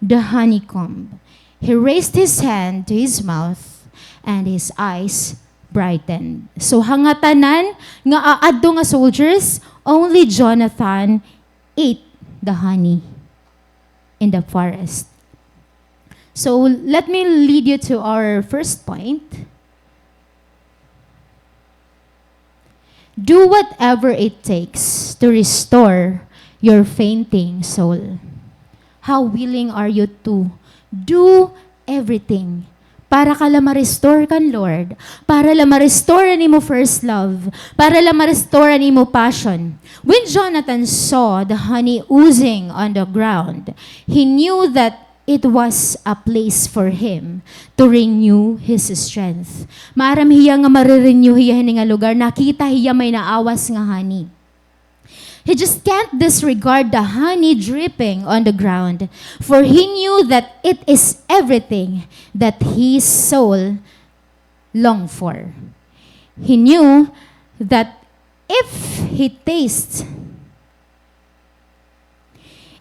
the honeycomb. He raised his hand to his mouth, and his eyes brightened. So, ha ngatanan nga aadto nga soldiers, only Jonathan ate the honey in the forest. So, let me lead you to our first point. Do whatever it takes to restore your fainting soul. How willing are you to do everything para ka la ma-restore kan Lord, para la ma-restore an imo first love, para la ma-restore an imo passion? When Jonathan saw the honey oozing on the ground, he knew that it was a place for him to renew his strength. Maaram hiya nga mare-renew hiya hini nga lugar, nakita hiya may naawas nga honey. He just can't disregard the honey dripping on the ground, for he knew that it is everything that his soul longed for. He knew that if he tastes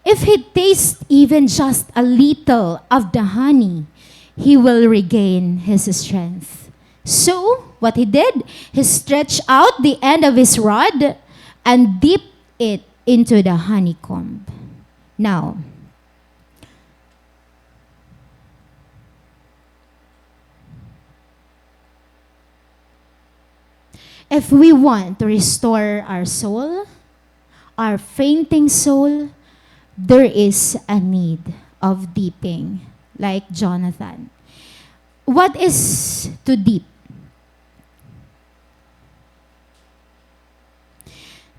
If he tastes even just a little of the honey, he will regain his strength. So, what he did, he stretched out the end of his rod and dipped it into the honeycomb. Now, if we want to restore our soul, our fainting soul, there is a need of dipping, like Jonathan. What is to dip?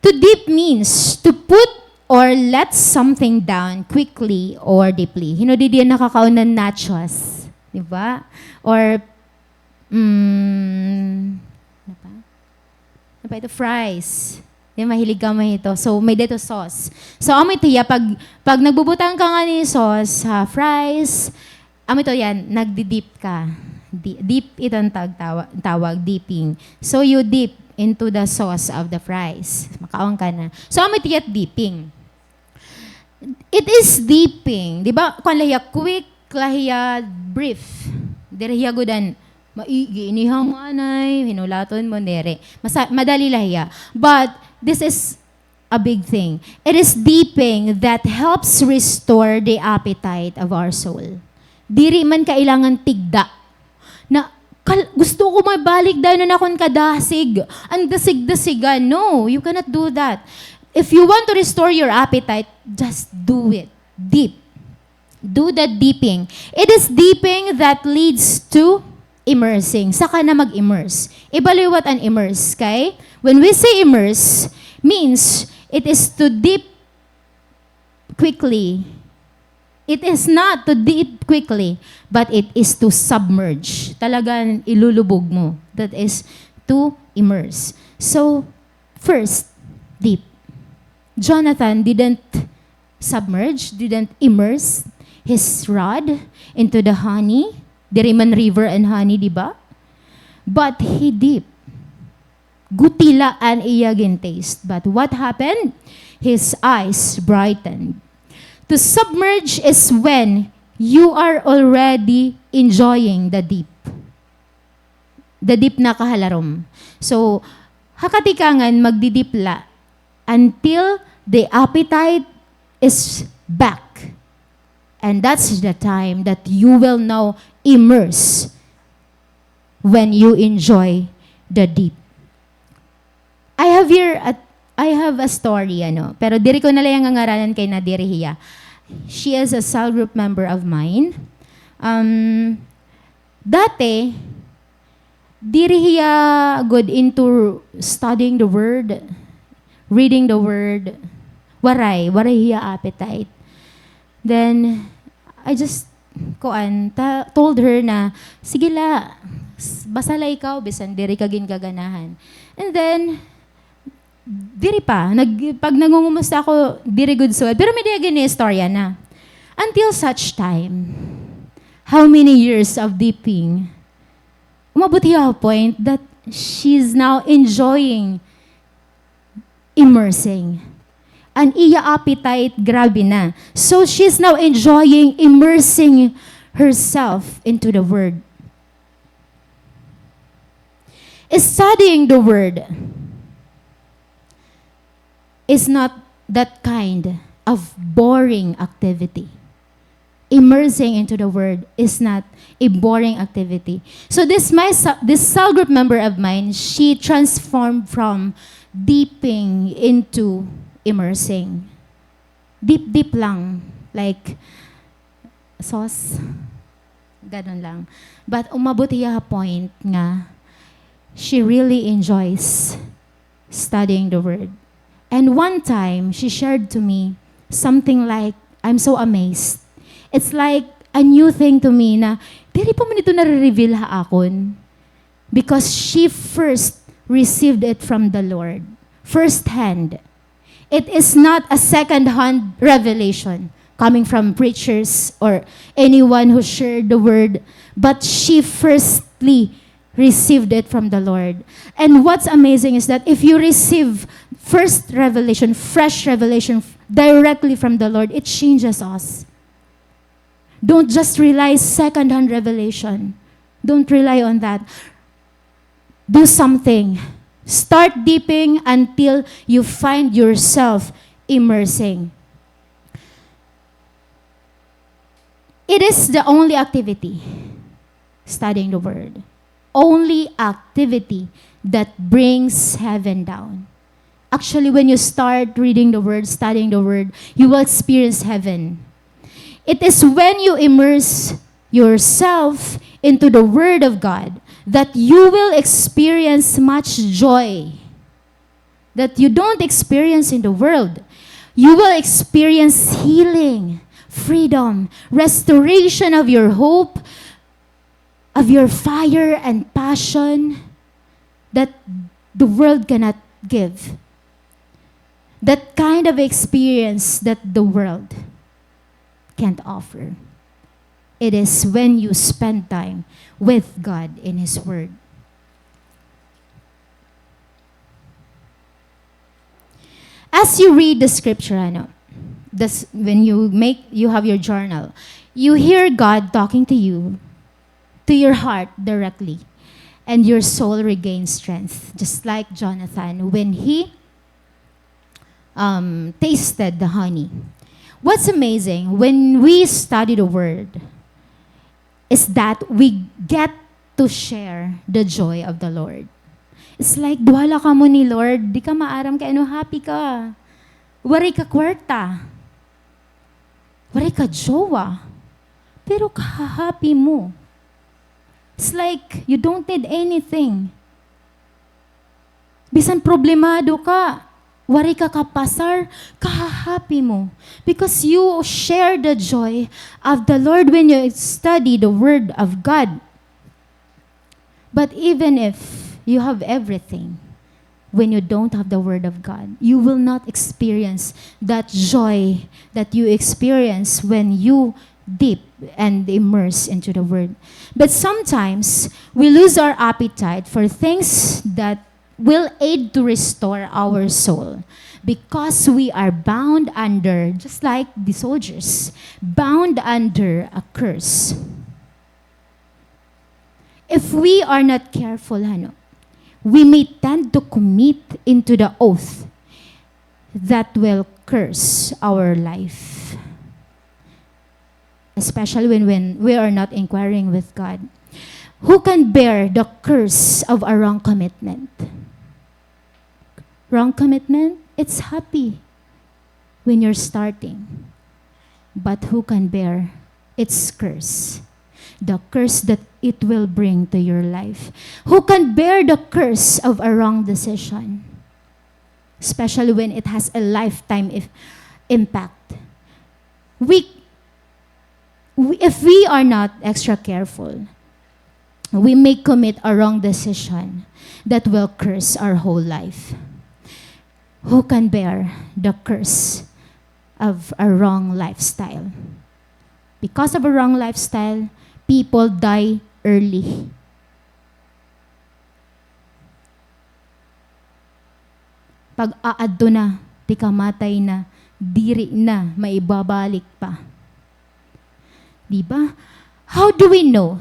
To dip means to put or let something down quickly or deeply. Hin-o didi an nakakaon hin nachos, di ba? Or, mm, ano pa? Ano pa ito? Fries. Di, mahilig kamo hito. So, may-ada ito sauce. So, amo ito hiya, pag, pag nagbubutang ka ngani sauce ha fries, amo ito hiya, nagdi-dip ka. Di-, dip ito an tag-, tawa-, tawag, dipping. So, you dip into the sauce of the fries. Makaon ka na. So, amo ito hiya dipping. It is dipping. Di ba? Kuan la hiya, quick la hiya, brief. Diri hiya gud an maigi, ini ha manay, hinulaton mo, diri. Masa-, madali la hiya. But, this is a big thing. It is dipping that helps restore the appetite of our soul. Diri man kailangan tigda. Na, kal-, gusto ko mabalik dayon an akon kadasig. An dasig-dasigan. No, you cannot do that. If you want to restore your appetite, just do it. Dip. Do the dipping. It is dipping that leads to immersing. Saka na mag-immerse. Ibaloy what an immerse, kay when we say immerse, means it is to dip quickly. It is not to dip quickly, but it is to submerge. Talagang ilulubog mo. That is to immerse. So, first, dip. Jonathan didn't submerge, didn't immerse his rod into the honey. Diri man river an honey, di ba? But he dipped. Guti la an iya gin-taste. But what happened? His eyes brightened. To submerge is when you are already enjoying the deep. The deep na kahalarom. So, ha katikangan, magdidip la until the appetite is back. And that's the time that you will now immerse when you enjoy the deep. I have here a, I have a story, ano, pero diri ko na la iya ngangaranan kay nadiri hiya. She is a cell group member of mine. Um, dati, diri hiya good into studying the word, reading the word. Waray, waray hiya appetite. Then, I just, kuan, ta-, told her na, "Sige la, s-, basa la ikaw, bisan diri ka gin gaganahan." And then, diri pa, nag-, pag nangungumusta ako, diri gud sugad. Pero may diya gini istorya na. Until such time, how many years of dipping, umabot hiya ha point that she's now enjoying immersing. An iya appetite, grabe na. So, she's now enjoying immersing herself into the Word. Studying the Word is not that kind of boring activity. Immersing into the Word is not a boring activity. So this my ce-, this cell group member of mine, she transformed from dipping into immersing. Deep, deep lang. Like, sus, ganun lang. But umabot hiya ha point nga she really enjoys studying the Word. And one time, she shared to me something like, I'm so amazed. It's like a new thing to me na, diri pa man ito nare-reveal ha akon. Because she first received it from the Lord, firsthand. It is not a second-hand revelation coming from preachers or anyone who shared the word, but she firstly received it from the Lord. And what's amazing is that if you receive first revelation, fresh revelation f-, directly from the Lord, it changes us. Don't just rely second-hand revelation. Don't rely on that. Do something. Start dipping until you find yourself immersing. It is the only activity, studying the Word, only activity that brings heaven down. Actually, when you start reading the Word, studying the Word, you will experience heaven. It is when you immerse yourself into the Word of God that you will experience much joy that you don't experience in the world. You will experience healing, freedom, restoration of your hope, of your fire and passion that the world cannot give. That kind of experience that the world can't offer. It is when you spend time with God in His Word. As you read the scripture, ano, this, when you make, you have your journal, you hear God talking to you, to your heart directly, and your soul regains strength, just like Jonathan when he, um, tasted the honey. What's amazing, when we study the word, is that we get to share the joy of the Lord. It's like, duha la kamo ni Lord, di ka maaram kay ano happy ka. Waray ka kwarta. Waray ka jowa. Pero kahahappy mo. It's like, you don't need anything. Bisan problemado ka, waray ka kapasar, kahahappy mo. Because you share the joy of the Lord when you study the Word of God. But even if You have everything. When you don't have the Word of God, you will not experience that joy that you experience when you dip and immerse into the Word. But sometimes, we lose our appetite for things that will aid to restore our soul because we are bound under, just like the soldiers, bound under a curse. If we are not careful, ano, we may tend to commit into the oath that will curse our life. Especially when, when we are not inquiring with God. Who can bear the curse of a wrong commitment? Wrong commitment, it's happy when you're starting. But who can bear its curse? The curse that it will bring to your life. Who can bear the curse of a wrong decision? Especially when it has a lifetime if, impact. We, we, if we are not extra careful, we may commit a wrong decision that will curse our whole life. Who can bear the curse of a wrong lifestyle? Because of a wrong lifestyle, people die early. Pag-aadto na, tikamatay na, diri na maibabalik pa. Di ba? How do we know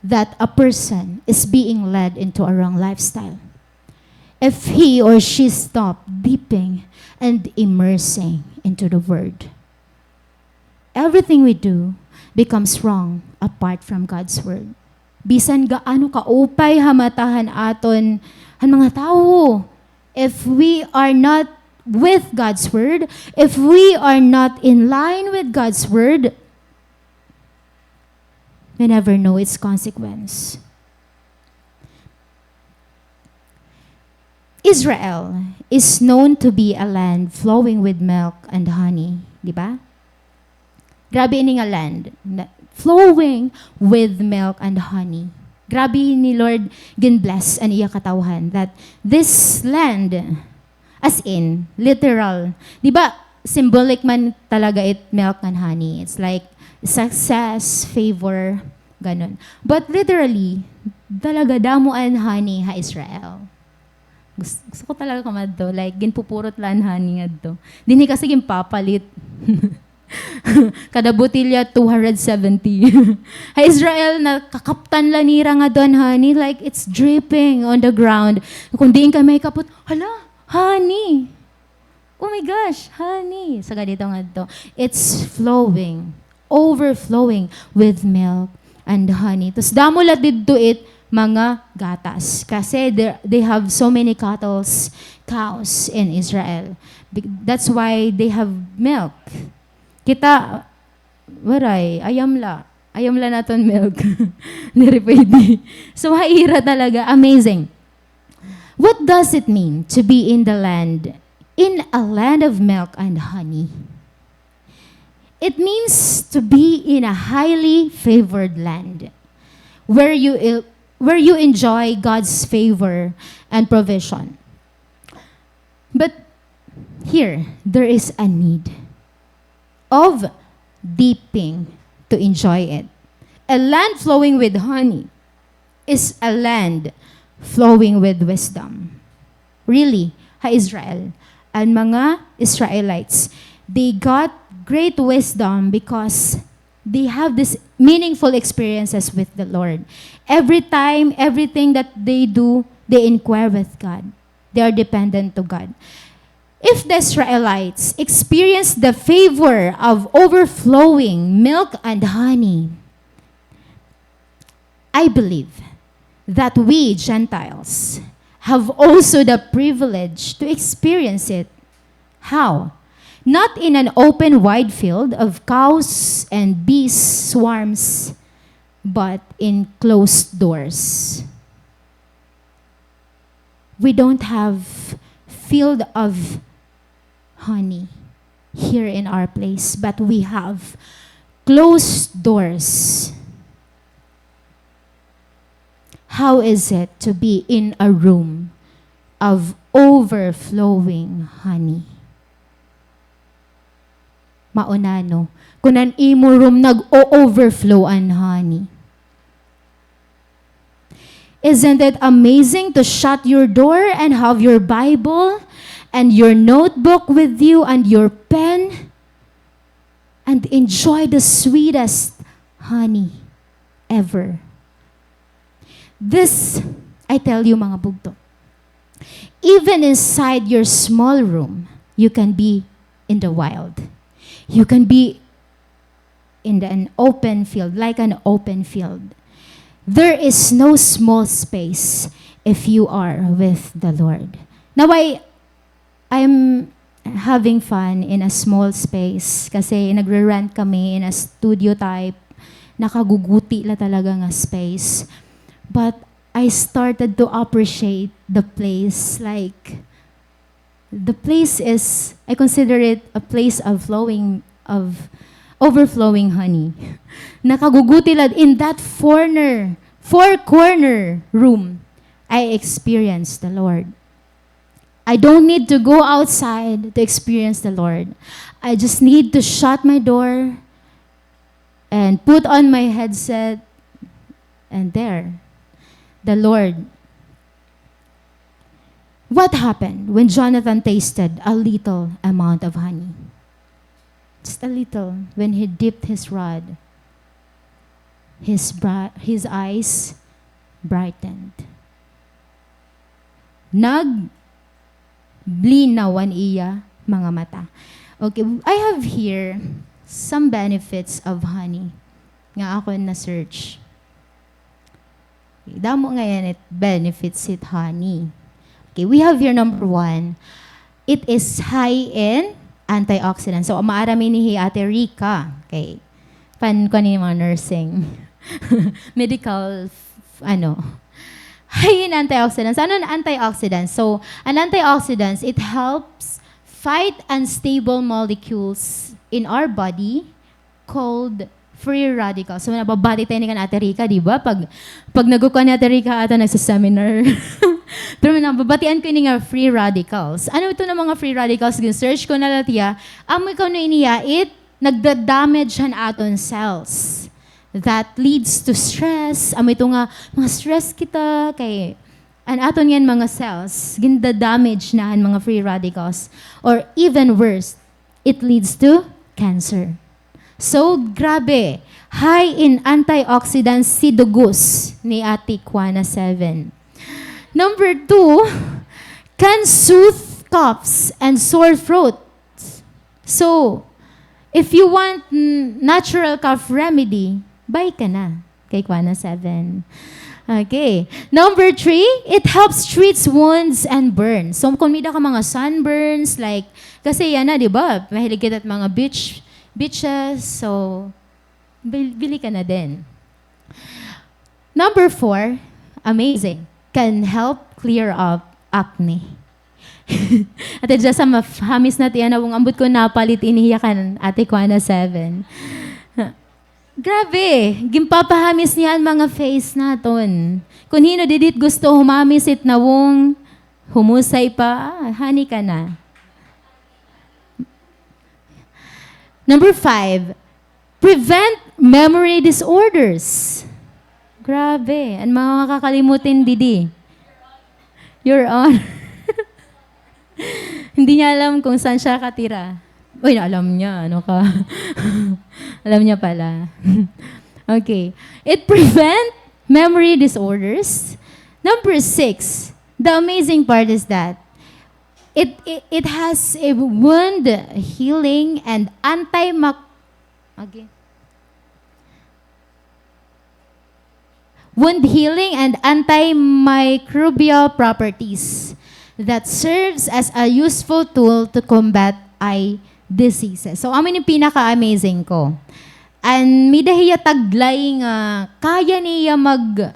that a person is being led into a wrong lifestyle? If he or she stop dipping and immersing into the Word. Everything we do becomes wrong apart from God's Word. Bisan gaano kaupay ha mata han aton, han mga tawo, if we are not with God's Word, if we are not in line with God's Word, we never know its consequence. Israel is known to be a land flowing with milk and honey, di ba? Grabe ini nga land, na, flowing with milk and honey. Grabe ni Lord gin-bless an iya katawhan that this land, as in, literal. Di ba, symbolic man talaga it milk and honey. It's like success, favor, ganun. But literally, talaga damo an honey ha Israel. Gus-, gusto ko talaga kumadto. Like, ginpupurot la an honey ngadto. Dinhi kasi ginpapalit. Kada botilya, two hundred seventy. Ha Israel, nakakaptan la nira ngadto an honey. Like, it's dripping on the ground. Kung diin ka mahikapot, "Hala, honey. Oh my gosh, honey." Sagad didto ngadto. It's flowing, overflowing with milk and honey. Tas damo la didto it mga gatas. Kasi there, they have so many cattles, cows in Israel. Be-, that's why they have milk. Kita, waray, ayam la. Ayam la an aton milk. Diri pwede. So, ha ira talaga, amazing. What does it mean to be in the land, in a land of milk and honey? It means to be in a highly favored land where you il-, where you enjoy God's favor and provision. But here, there is a need of dipping to enjoy it. A land flowing with honey is a land flowing with wisdom. Really, ha Israel, an mga Israelites, they got great wisdom because they have this meaningful experiences with the Lord. Every time, everything that they do, they inquire with God. They are dependent to God. If the Israelites experienced the favor of overflowing milk and honey, I believe that we Gentiles have also the privilege to experience it. How? Not in an open wide field of cows and bees swarms, but in closed doors. We don't have field of honey here in our place, but we have closed doors. How is it to be in a room of overflowing honey? Mao na, no? Kun an imo room nag-o-overflow an honey. Isn't it amazing to shut your door and have your Bible and your notebook with you and your pen and enjoy the sweetest honey ever? This, I tell you, mga bugto, even inside your small room, you can be in the wild. You can be in the, an open field, like an open field. There is no small space if you are with the Lord. Now, I, I'm having fun in a small space kasi nagre-rent kami in a studio type. Nakaguguti la talaga nga space. But I started to appreciate the place. Like, the place is, I consider it a place of flowing, of overflowing honey. Nakaguguti la in that four, four corner room. I experienced the Lord. I don't need to go outside to experience the Lord. I just need to shut my door and put on my headset, and there, the Lord. What happened when Jonathan tasted a little amount of honey? Just a little. When he dipped his rod, his bri-, his eyes brightened. Naglinaw an iya mga mata. Okay, I have here some benefits of honey nga akon na-search. Damo ngay-an it benefits hit honey. Okay, we have here number one. It is high in antioxidants. So, maaram ini hi Ate Rica. Okay. Pan, kuan ini mga nursing. Medical, f-, ano. High in antioxidants. Ano an antioxidants? So, an antioxidants, it helps fight unstable molecules in our body called free radicals. So, nababati ta ini kan Ate Rica, di ba? Pag, pag nagkukuan ni Ate Rica ata, nagsa-seminar. Pero nababatian ko ini nga free radicals. Ano ito na mga free radicals? Gin-search ko na la hiya. Amo kuno ini hiya, it nagda-damage han aton cells. That leads to stress. Amo ito nga, mga stress kita, kay an aton ngay-an mga cells, ginda-damage na han mga free radicals. Or even worse, it leads to cancer. So, grabe. High in antioxidants si dugos ni Ate Kuana seven. Number two, can soothe coughs and sore throats. So, if you want n-, natural cough remedy, buy ka na kay Kuana seven. Okay. Number three, it helps treats wounds and burns. So, kung may-ada ka mga sunburns, like, kasi yana, di ba? Mahilig kita hit mga beach, beaches. So, bil-, bili ka na din. Number four, amazing, can help clear up acne. Ate Jessa, mahamis na it iya nawong, ambot kon napalit ini hiya kan Ate Kuana seven. Grabe, ginpapahamis niya an mga face naton. Kon hin-o didi it gusto humamis it nawong, humusay pa, ah, honey ka na. Number five, prevent memory disorders. Grabe, an mga makakalimutin didi. Your Honor. Hindi niya alam kung saan siya katira. Uy, alam niya, ano ka? Alam niya pala. Okay. It prevent memory disorders. Number six, the amazing part is that it, it, it has a wound healing and anti-mac-, again, wound healing and antimicrobial properties that serves as a useful tool to combat eye diseases. So, amo ini pinaka-amazing ko. An may-ada hiya taglay nga kaya niya mag-,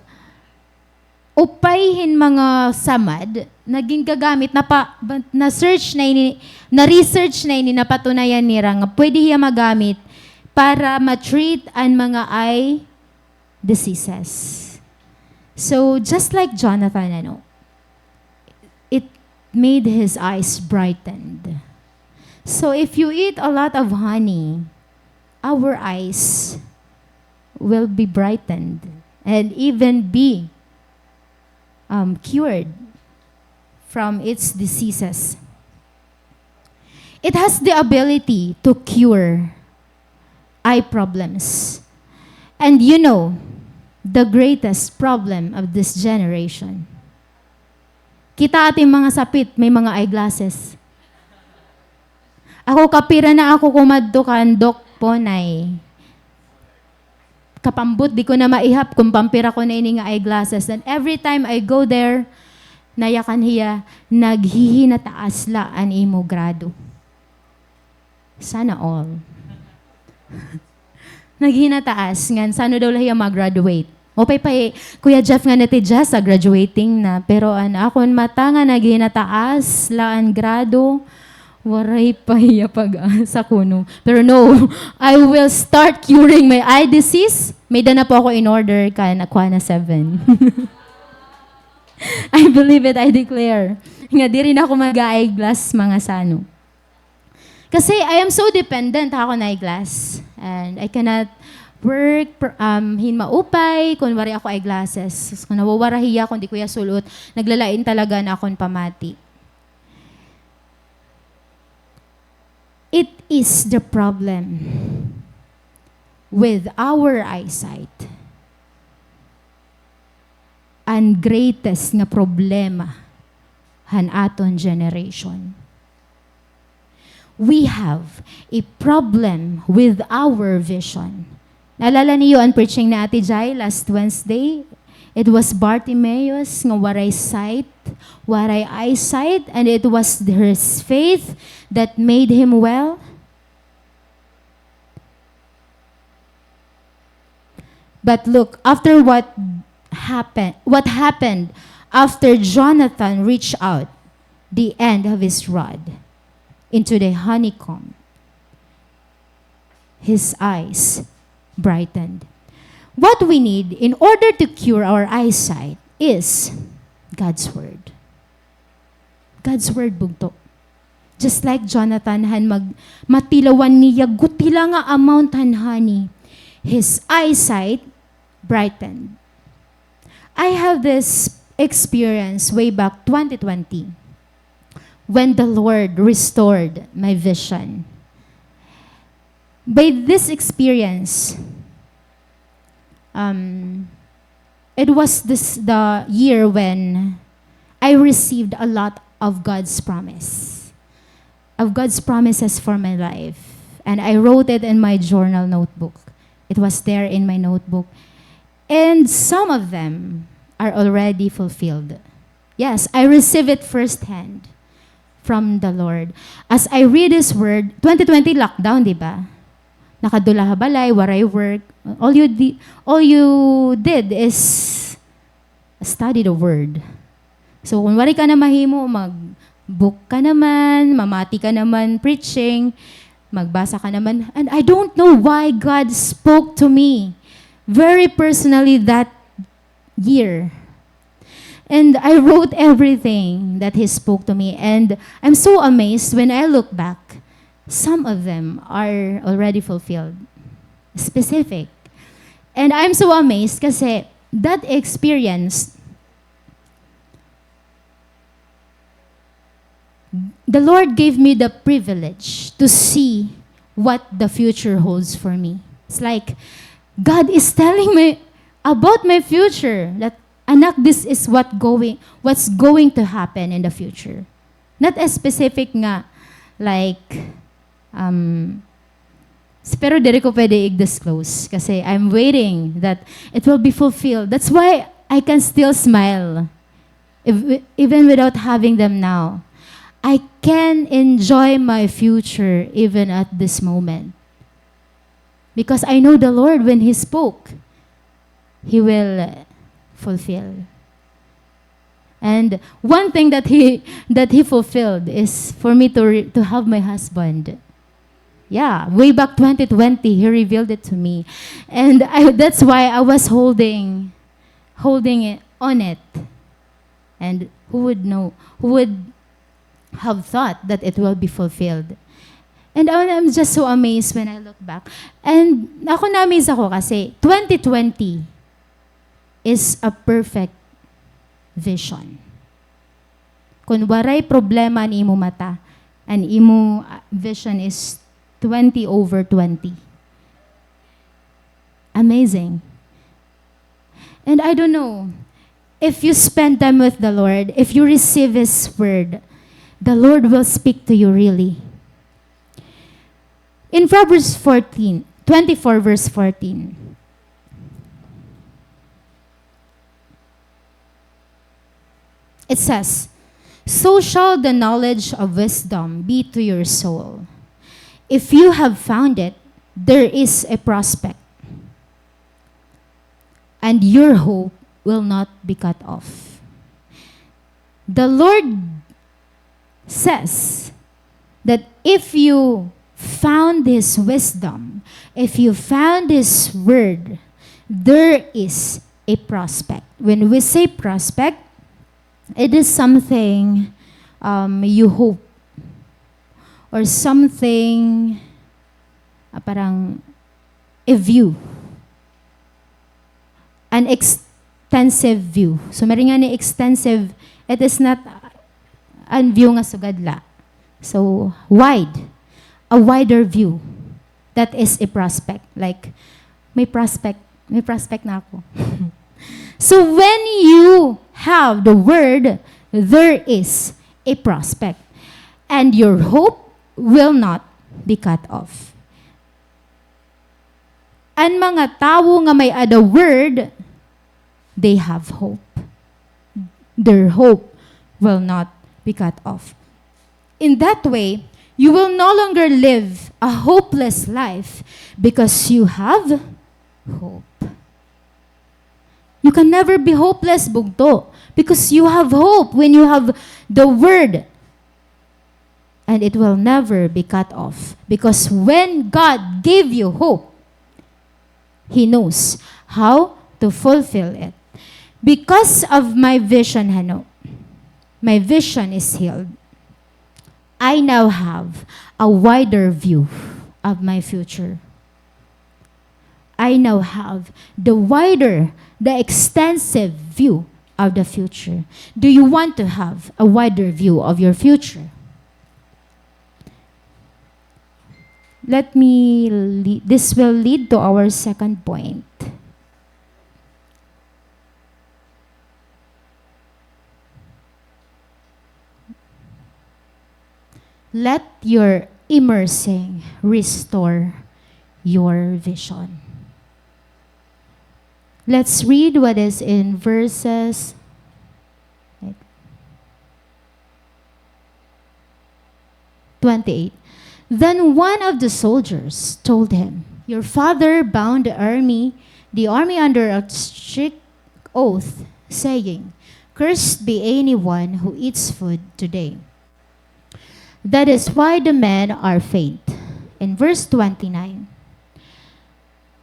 upay hin mga samad na gingagamit, napa-, ba-, na-search na ini, na-research na ini, napatunayan nira nga pwede hiya magamit para ma-treat an mga eye diseases. So, just like Jonathan, ano, it made his eyes brightened. So, if you eat a lot of honey, our eyes will be brightened and even be, um, cured from its diseases. It has the ability to cure eye problems. And you know, the greatest problem of this generation. Kita aton mga sapit, may mga eyeglasses. Ako, kapira na ako kumadto kan Doc Ponay. Kapambot, di ko na maihap kon pampira ko na ini nga eyeglasses. And every time I go there, nayakan hiya, naghihinataas la an imo grado. Sana all. Naghinataas ngan san-o daw la hiya mag-graduate. Maupay pa hi Kuya Jeff ngan Ate Jess, graduating na. Pero an akon mata nga naghinataas la an grado, waray pa hiya pag-asa kuno. Pero no, I will start curing my eye disease. May-ada na po ako in order kan Aquana seven. I believe it, I declare. Nga diri na ako mag-eyeglass, mga sano. Kasi I am so dependent ha akon eyeglass. And I cannot work pr-, um, hin maupay kon waray ako eyeglasses. Kon nawawara hiya, kon di ko hiya sul-ot, naglalain talaga an akon pamati. It is the problem with our eyesight. An greatest nga problema han aton generation. We have a problem with our vision. Naalala niyo an preaching ni Ate Jai last Wednesday? It was Bartimaeus nga waray sight, waray eyesight, and it was his faith that made him well. But look, after what happened, what happened after Jonathan reached out the end of his rod into the honeycomb, his eyes brightened. What we need in order to cure our eyesight is God's word. God's word, bugto. Just like Jonathan, han mag-, matilawan niya gutila nga amount han honey, his eyesight brightened. I have this experience way back twenty twenty when the Lord restored my vision. By this experience, um, it was this, the year when I received a lot of God's promise, of God's promises for my life. And I wrote it in my journal notebook. It was there in my notebook. And some of them are already fulfilled. Yes, I receive it firsthand from the Lord. As I read His Word, twenty twenty lockdown, di ba? Nakadto la ha balay, waray work. All you di-, all you did is study the Word. So, kung waray ka na mahimo, mag-book ka naman, mamati ka naman preaching, magbasa ka naman. And I don't know why God spoke to me very personally that year. And I wrote everything that He spoke to me. And I'm so amazed when I look back. Some of them are already fulfilled. Specific. And I'm so amazed kasi that experience, the Lord gave me the privilege to see what the future holds for me. It's like God is telling me about my future, that, "Anak, this is what going, what's going to happen in the future." Not a specific nga, like, um, s-, pero diri ko pwede i-disclose kasi I'm waiting that it will be fulfilled. That's why I can still smile. Ev-, even without having them now, I can enjoy my future even at this moment. Because I know the Lord, when He spoke, He will, uh, fulfill. And one thing that He, that He fulfilled is for me to re-, to have my husband. Yeah, way back twenty twenty, he revealed it to me. And I, that's why I was holding, holding it, on it. And who would know, who would have thought that it will be fulfilled? And I'm, I'm just so amazed when I look back. And ako na-amaze ako kasi twenty twenty is a perfect vision. Kun waray problema an imo mata, an imo, ah, vision is twenty over twenty. Amazing. And I don't know, if you spend time with the Lord, if you receive His word, the Lord will speak to you really. In Proverbs fourteen, twenty-four, verse fourteen, it says, "So shall the knowledge of wisdom be to your soul. If you have found it, there is a prospect, and your hope will not be cut off." The Lord says that if you found His wisdom, if you found His word, there is a prospect. When we say prospect, it is something, um, you hope, or something, ah, parang a view. An extensive view. So, may-ada ngani extensive, it is not an view nga sugad la. So, wide. A wider view. That is a prospect. Like, may prospect, may prospect na ako. So, when you have the word, there is a prospect. And your hope will not be cut off. An mga tawo nga may-ada word, they have hope. Their hope will not be cut off. In that way, you will no longer live a hopeless life because you have hope. You can never be hopeless, bugto, because you have hope when you have the word. And it will never be cut off. Because when God gave you hope, He knows how to fulfill it. Because of my vision, hano, my vision is healed. I now have a wider view of my future. I now have the wider, the extensive view of the future. Do you want to have a wider view of your future? Let me le-, this will lead to our second point. Let your immersing restore your vision. Let's read what is in verses twenty-eight. Then one of the soldiers told him, "Your father bound the army, the army under a strict oath, saying, 'Cursed be anyone who eats food today.'" That is why the men are faint. In verse twenty-nine,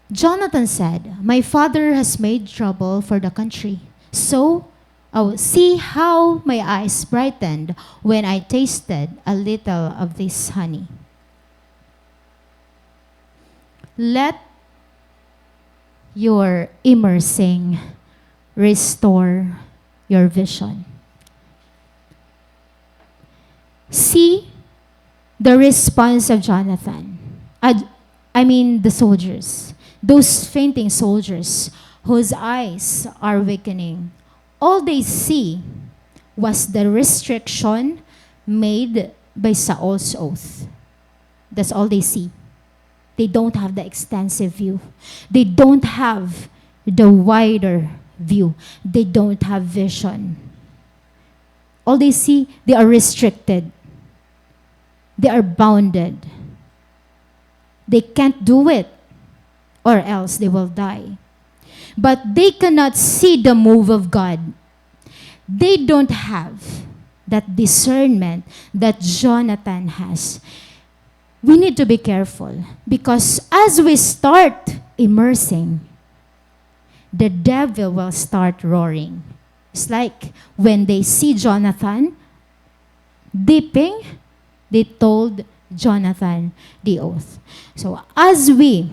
Jonathan said, "My father has made trouble for the country. So, oh, see how my eyes brightened when I tasted a little of this honey." Let your immersing restore your vision. See the response of Jonathan. Uh, I mean, the soldiers. Those fainting soldiers whose eyes are weakening. All they see was the restriction made by Saul's oath. That's all they see. They don't have the extensive view. They don't have the wider view. They don't have vision. All they see, they are restricted. They are bounded. They can't do it, or else they will die. But they cannot see the move of God. They don't have that discernment that Jonathan has. We need to be careful because as we start immersing, the devil will start roaring. It's like when they see Jonathan dipping, they told Jonathan the oath. So as we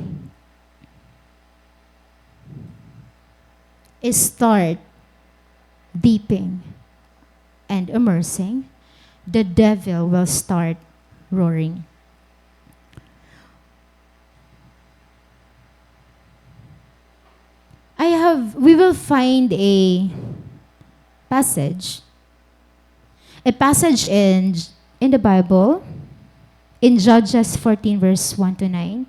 start dipping and immersing, the devil will start roaring. I have, we will find a passage, a passage in, in the Bible, in Judges fourteen verse one to nine.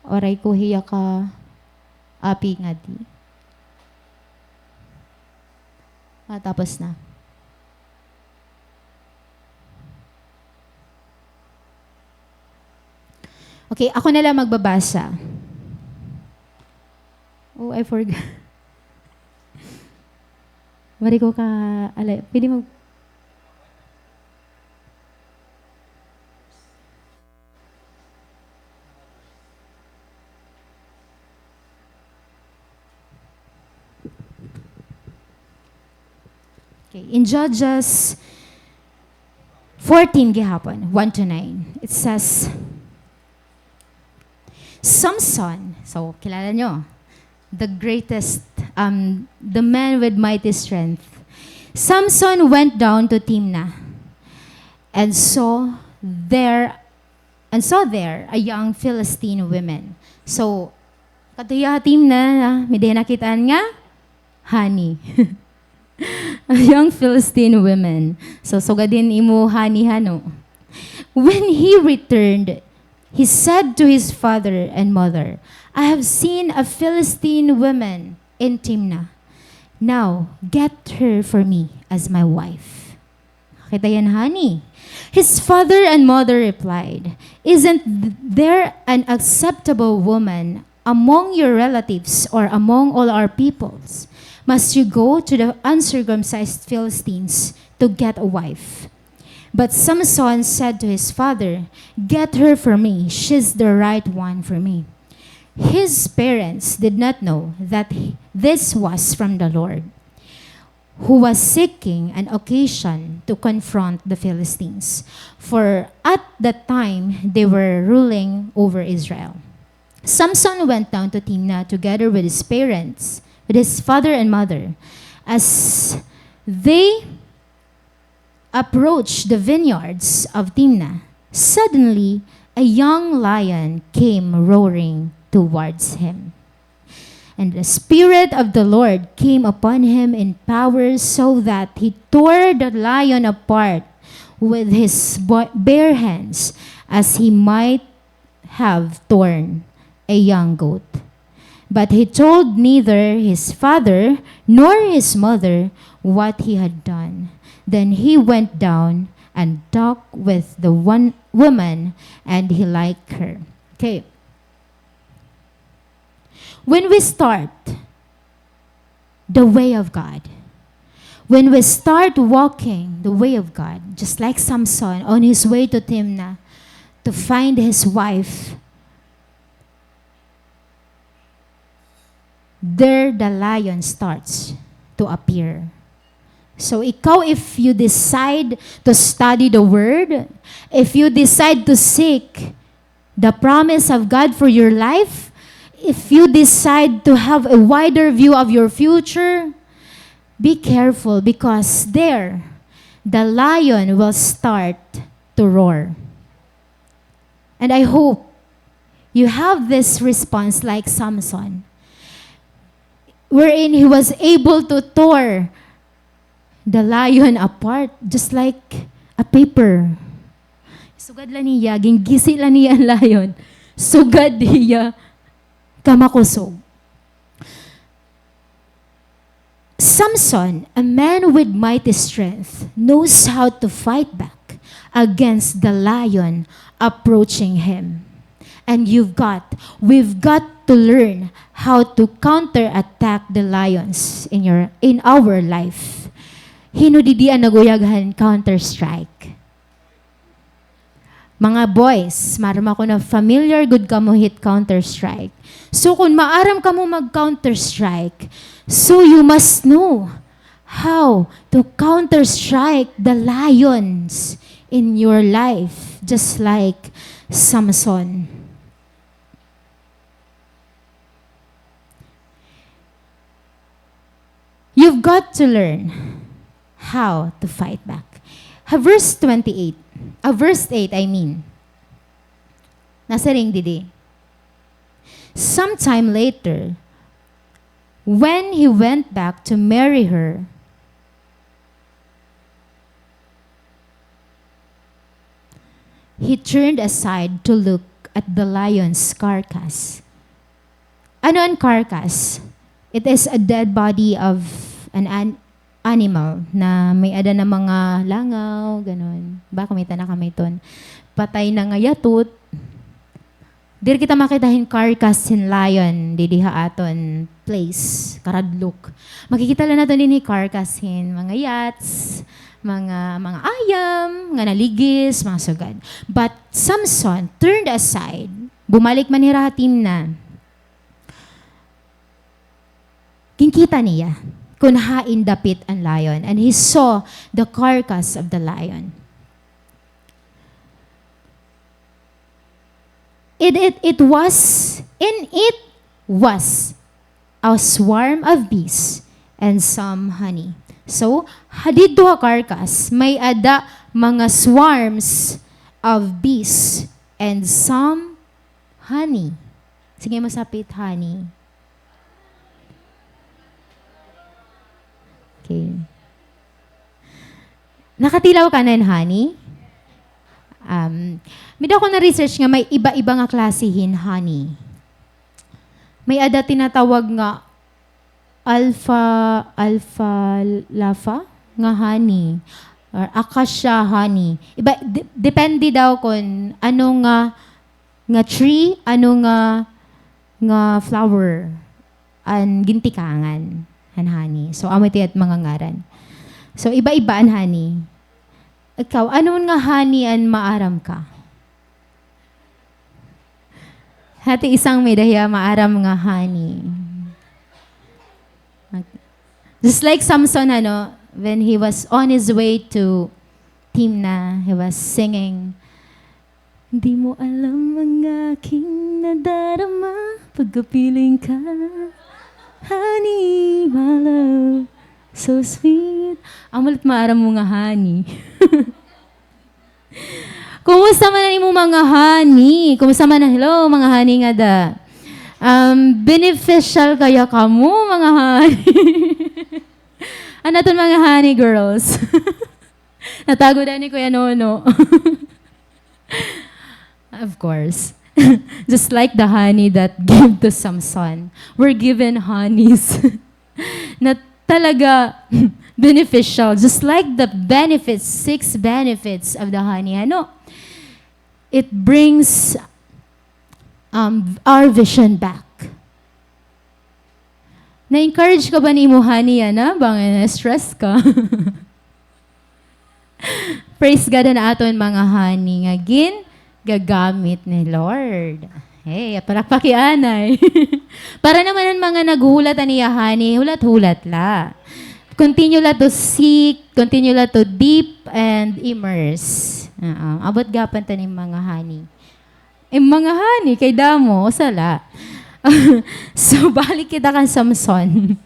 Waray ko hiya kaapi ngadi. Matapos na. Okay, ako na lang magbabasa. Oh, I forgot. Waray ko kaalala. Pwede mag- Okay, in Judges fourteen gihapon, one to nine, it says, Samson, so kilala niyo, the greatest, um, the man with mighty strength. Samson went down to Timnah and saw there and saw there a young Philistine woman. So, kadto hiya ha Timnah, ah, may-ada hiya nakit-an nga honey. A young Philistine woman. So, sugad hin imo honey, ha, no? When he returned, he said to his father and mother, "I have seen a Philistine woman in Timnah. Now, get her for me as my wife." Kita yana, honey. His father and mother replied, "Isn't th-, there an acceptable woman among your relatives or among all our peoples? Must you go to the uncircumcised Philistines to get a wife?" But Samson said to his father, "Get her for me. She's the right one for me." His parents did not know that he, this was from the Lord, who was seeking an occasion to confront the Philistines, for at that time they were ruling over Israel. Samson went down to Timnah together with his parents, with his father and mother. As they approached the vineyards of Timnah, suddenly a young lion came roaring towards him. And the Spirit of the Lord came upon him in power, so that he tore the lion apart with his bo-, bare hands, as he might have torn a young goat. But he told neither his father nor his mother what he had done. Then he went down and talked with the one woman, and he liked her. Okay. When we start the way of God, when we start walking the way of God, just like Samson on his way to Timnah to find his wife, there the lion starts to appear. So ikaw, if you decide to study the word, if you decide to seek the promise of God for your life, if you decide to have a wider view of your future, be careful, because there, the lion will start to roar. And I hope you have this response like Samson, wherein he was able to tore the lion apart, just like a paper. Sugad la niya, gingisi la niya an lion. Sugad hiya kamakusog. Samson, a man with mighty strength, knows how to fight back against the lion approaching him. And you've got, we've got to learn how to counterattack the lions in your, in our life. Hin-o didi an nag-uyag han Counter-Strike? Mga boys, maaram ako na familiar gud kamo hit Counter-Strike. So, kung maaram kamo mag-Counter-Strike, so you must know how to counter-strike the lions in your life, just like Samson. You've got to learn how to fight back. Ha, verse twenty-eight. Ah, verse eight, I mean. Nasiring didi. Sometime later, when he went back to marry her, he turned aside to look at the lion's carcass. Ano an carcass? It is a dead body of an, an animal na may-ada na mga langaw, ganon. Baka may tana kami ton. Patay na nga yatot. Diri kita makita hin carcass hin lion didi ha aton place, karadlok. Makikita la naton dinhi carcass hin mga yats, mga, mga ayam nga naligis, mga sugad. But Samson turned aside, bumalik man hira ha Timna. Ginkita niya kon hain dapit an lion, and he saw the carcass of the lion. It, it, it was, in it was a swarm of bees and some honey. So, ha, didto ha carcass, may-ada mga swarms of bees and some honey. Sige, masapit, honey. Okay. Nakatilaw ka na hin honey? Um, may-ada ako na-research nga may iba-iba nga klase hin honey. May-ada tinatawag nga alfa-, alfalfa nga honey or acacia honey. Iba, de-, depende daw kon ano nga, nga tree, ano nga, nga flower an gintikangan han honey. So, amo ito it mga ngaran. So, iba-iba an honey. Ikaw, ano nga honey an maaram ka? Hati isang may-ada hiya maaram nga honey. Just like Samson, ano, when he was on his way to Timna, he was singing, "Di mo alam ang aking nadarama, pagkapiling ka, honey, my love, so sweet." Amo la it maaram mo nga honey. Kumusta man an imo mga honey? Kumusta man an, hello, mga honey ngada? Um, beneficial kaya kamo, mga honey? An aton mga honey girls. Natago daw ni Kuya Nono. Of course. Just like the honey that gave to Samson, we're given honeys na talaga beneficial. Just like the benefits, six benefits of the honey, ano? It brings, um, our vision back. Na-encourage ka ba ni imo honey yana? Bangin na-stress ka. Praise God an aton mga honey nga gingagamit ni Lord. Hey, palakpaki anay. Para naman an mga naghuhulat an iya honey, hulat-hulat la. Continue la to seek, continue la to dip and immerse. Oo, abot gihapon ta nim mga honey. Im mga honey, kay damo, usa la. So, balik kita kan Samson.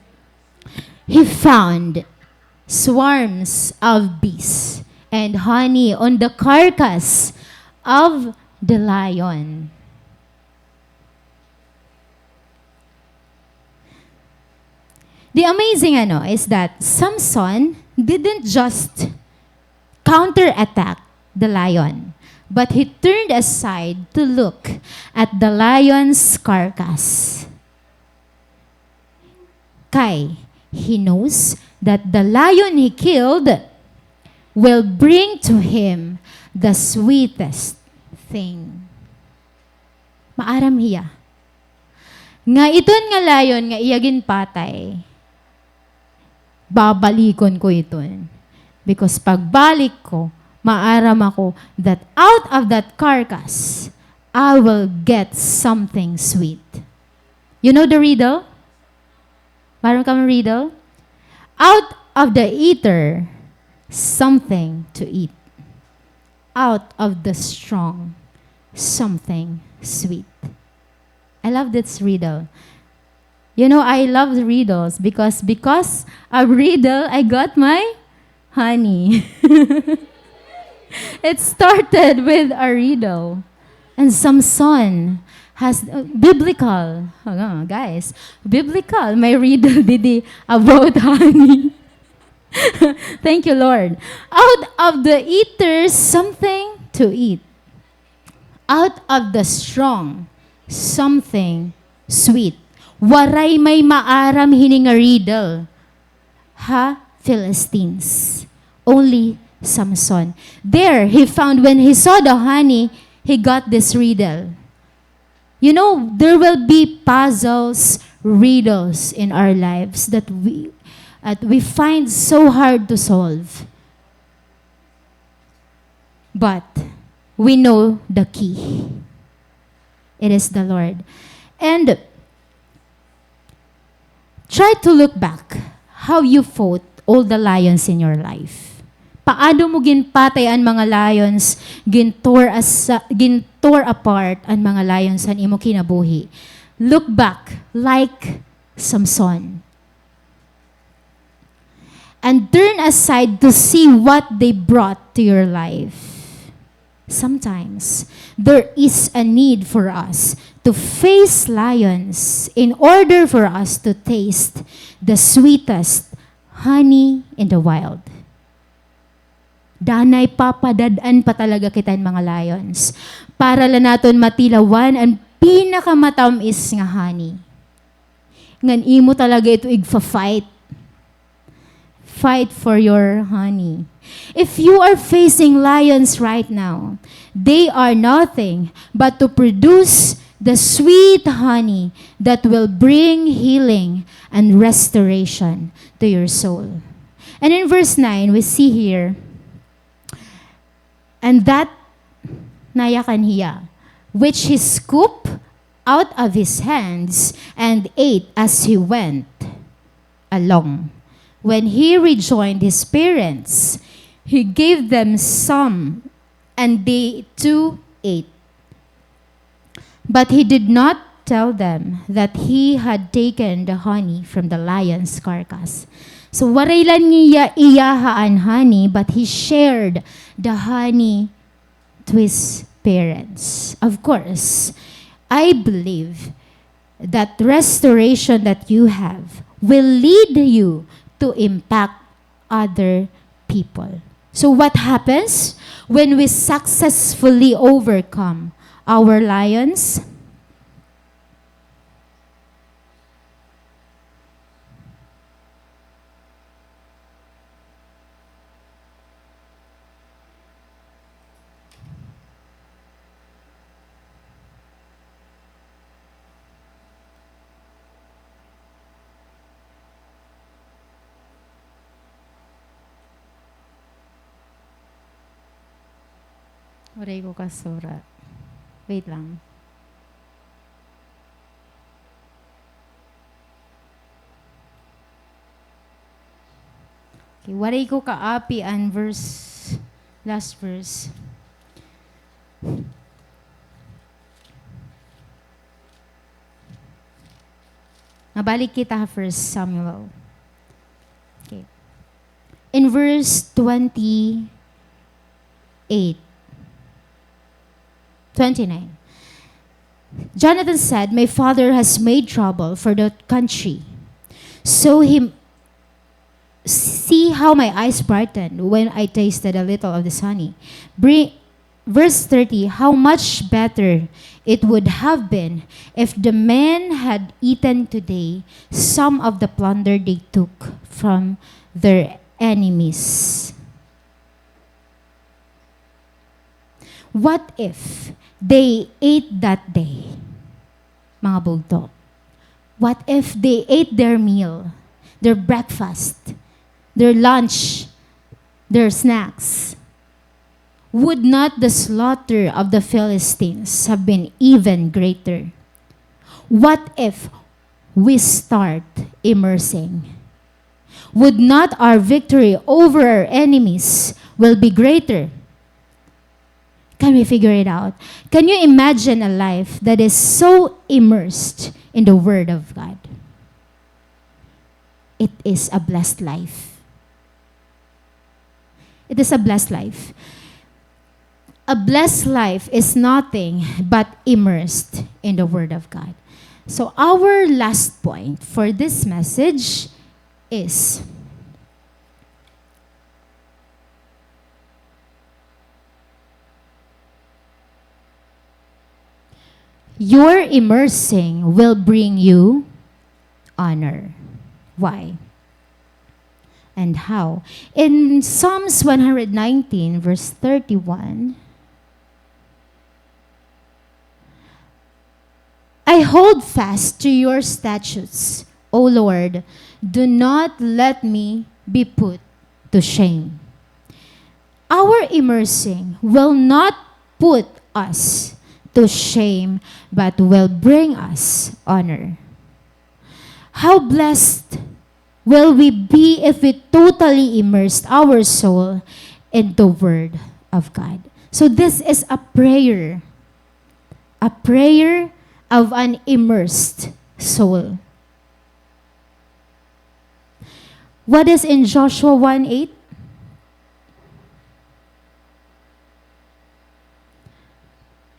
He found swarms of bees and honey on the carcass of the lion. The amazing, ano, is that Samson didn't just counterattack the lion, but he turned aside to look at the lion's carcass. Kay he knows that the lion he killed will bring to him the sweetest thing. Maaram hiya nga iton nga lion nga iya ginpatay, babalikon ko iton. Because pagbalik ko, maaram ako that out of that carcass, I will get something sweet. You know the riddle? Maaram ka man riddle? Out of the eater, something to eat. Out of the strong, something sweet. I love this riddle. You know, I love riddles because, because of riddle, I got my honey. It started with a riddle. And Samson has, uh, biblical, uh, guys, biblical, may riddle didi about honey. Thank you, Lord. Out of the eaters, something to eat. Out of the strong, something sweet. Waray may maaram hini nga riddle ha Philistines. Only Samson. There, he found, when he saw the honey, he got this riddle. You know, there will be puzzles, riddles in our lives that we, that we find so hard to solve. But we know the key. It is the Lord. And try to look back how you fought all the lions in your life. Paano mo ginpatay an mga lions, gin-tore as-, gin-tore apart an mga lions han imo kinabuhi? Look back like Samson. And turn aside to see what they brought to your life. Sometimes, there is a need for us to face lions in order for us to taste the sweetest honey in the wild. Danay papadad-an pa talaga kita hin mga lions para la naton matilawan an pinakamatam-is nga honey. Ngan imo talaga ito igfa-fight. Fight for your honey. If you are facing lions right now, they are nothing but to produce the sweet honey that will bring healing and restoration to your soul. And in verse nine, we see here, and that nayakan hiya, which he scooped out of his hands and ate as he went along. When he rejoined his parents, he gave them some, and they too ate. But he did not tell them that he had taken the honey from the lion's carcass. So, waray la niya iyaha an honey, but he shared the honey to his parents. Of course, I believe that restoration that you have will lead you to impact other people. So what happens when we successfully overcome our lions? Waray ko kasurat. Wait lang. Okay, waray ko kaapi an verse, last verse. Mabalik kita ha First Samuel. Okay. In verse twenty-eight, twenty-nine, Jonathan said, "My father has made trouble for the country. So he, see how my eyes brightened when I tasted a little of this honey." Bring, verse thirty, how much better it would have been if the men had eaten today some of the plunder they took from their enemies. What if they ate that day, mga bugto? What if they ate their meal, their breakfast, their lunch, their snacks? Would not the slaughter of the Philistines have been even greater? What if we start immersing? Would not our victory over our enemies will be greater? Can we figure it out? Can you imagine a life that is so immersed in the Word of God? It is a blessed life. It is a blessed life. A blessed life is nothing but immersed in the Word of God. So, our last point for this message is your immersing will bring you honor. Why? And how? In Psalms one hundred nineteen, verse thirty-one, "I hold fast to your statutes, O Lord. Do not let me be put to shame." Our immersing will not put us to shame, but will bring us honor. How blessed will we be if we totally immersed our soul in the Word of God? So this is a prayer, a prayer of an immersed soul. What is in Joshua one eight?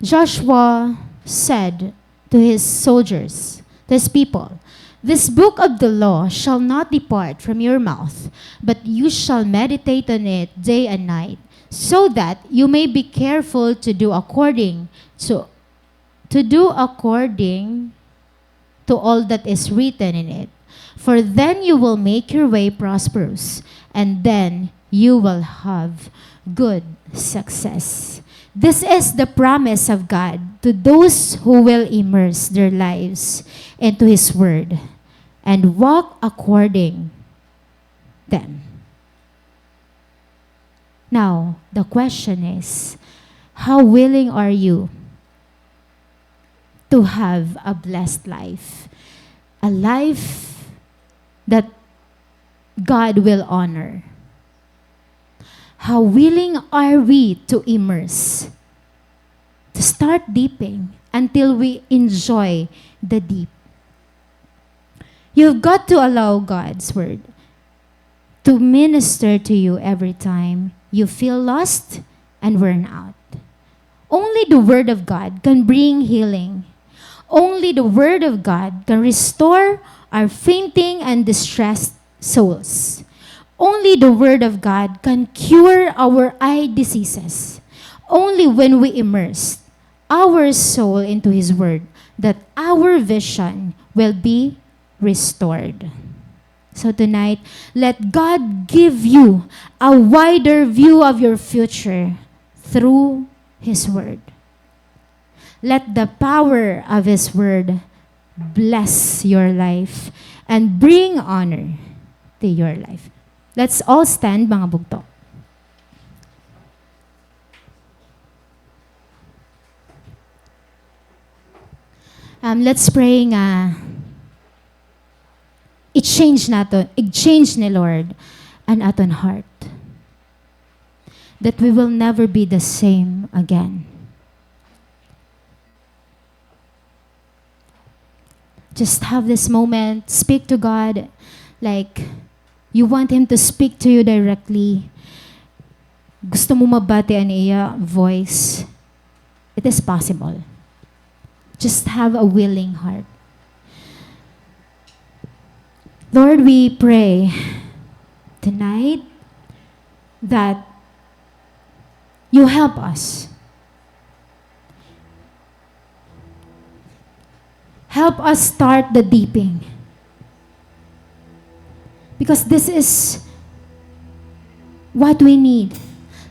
Joshua said to his soldiers, to his people, "This book of the law shall not depart from your mouth, but you shall meditate on it day and night, so that you may be careful to do according to, to do according to all that is written in it. For then you will make your way prosperous, and then you will have good success." This is the promise of God to those who will immerse their lives into His Word and walk according them. Now, the question is, how willing are you to have a blessed life? A life that God will honor. How willing are we to immerse, to start dipping until we enjoy the deep? You've got to allow God's Word to minister to you every time you feel lost and worn out. Only the Word of God can bring healing. Only the Word of God can restore our fainting and distressed souls. Only the Word of God can cure our eye diseases. Only when we immerse our soul into His Word that our vision will be restored. So tonight, let God give you a wider view of your future through His Word. Let the power of His Word bless your life and bring honor to your life. Let's all stand, mga bugto. Um, let's pray nga i-change nato, i-change ni Lord an aton heart. That we will never be the same again. Just have this moment, speak to God like you want Him to speak to you directly. Gusto mo mabati an iya voice. It is possible. Just have a willing heart. Lord, we pray tonight that you help us. Help us start the dipping. Because this is what we need.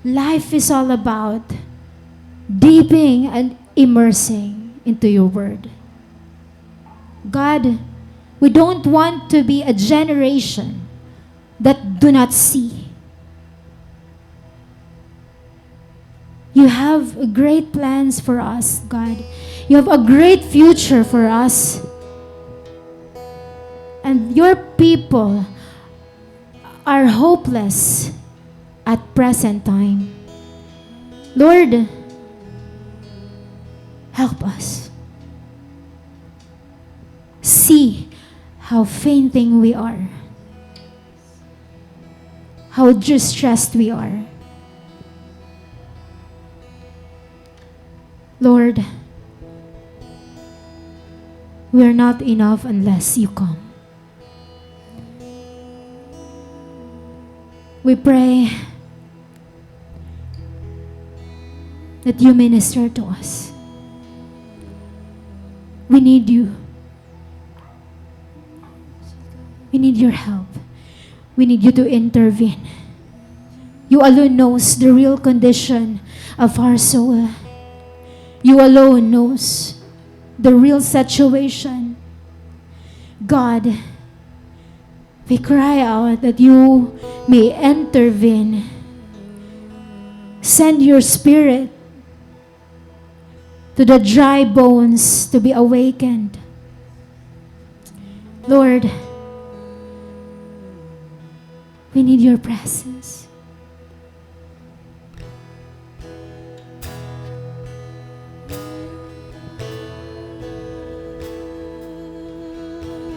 Life is all about dipping and immersing into your word. God, we don't want to be a generation that do not see. You have great plans for us, God. You have a great future for us. And your people are hopeless at present time. Lord, help us see how fainting we are, how distressed we are. Lord, we are not enough unless you come. We pray that you minister to us. We need you. We need your help. We need you to intervene. You alone knows the real condition of our soul. You alone knows the real situation. God, we cry out that you may intervene. Send your spirit to the dry bones to be awakened. Lord, we need your presence.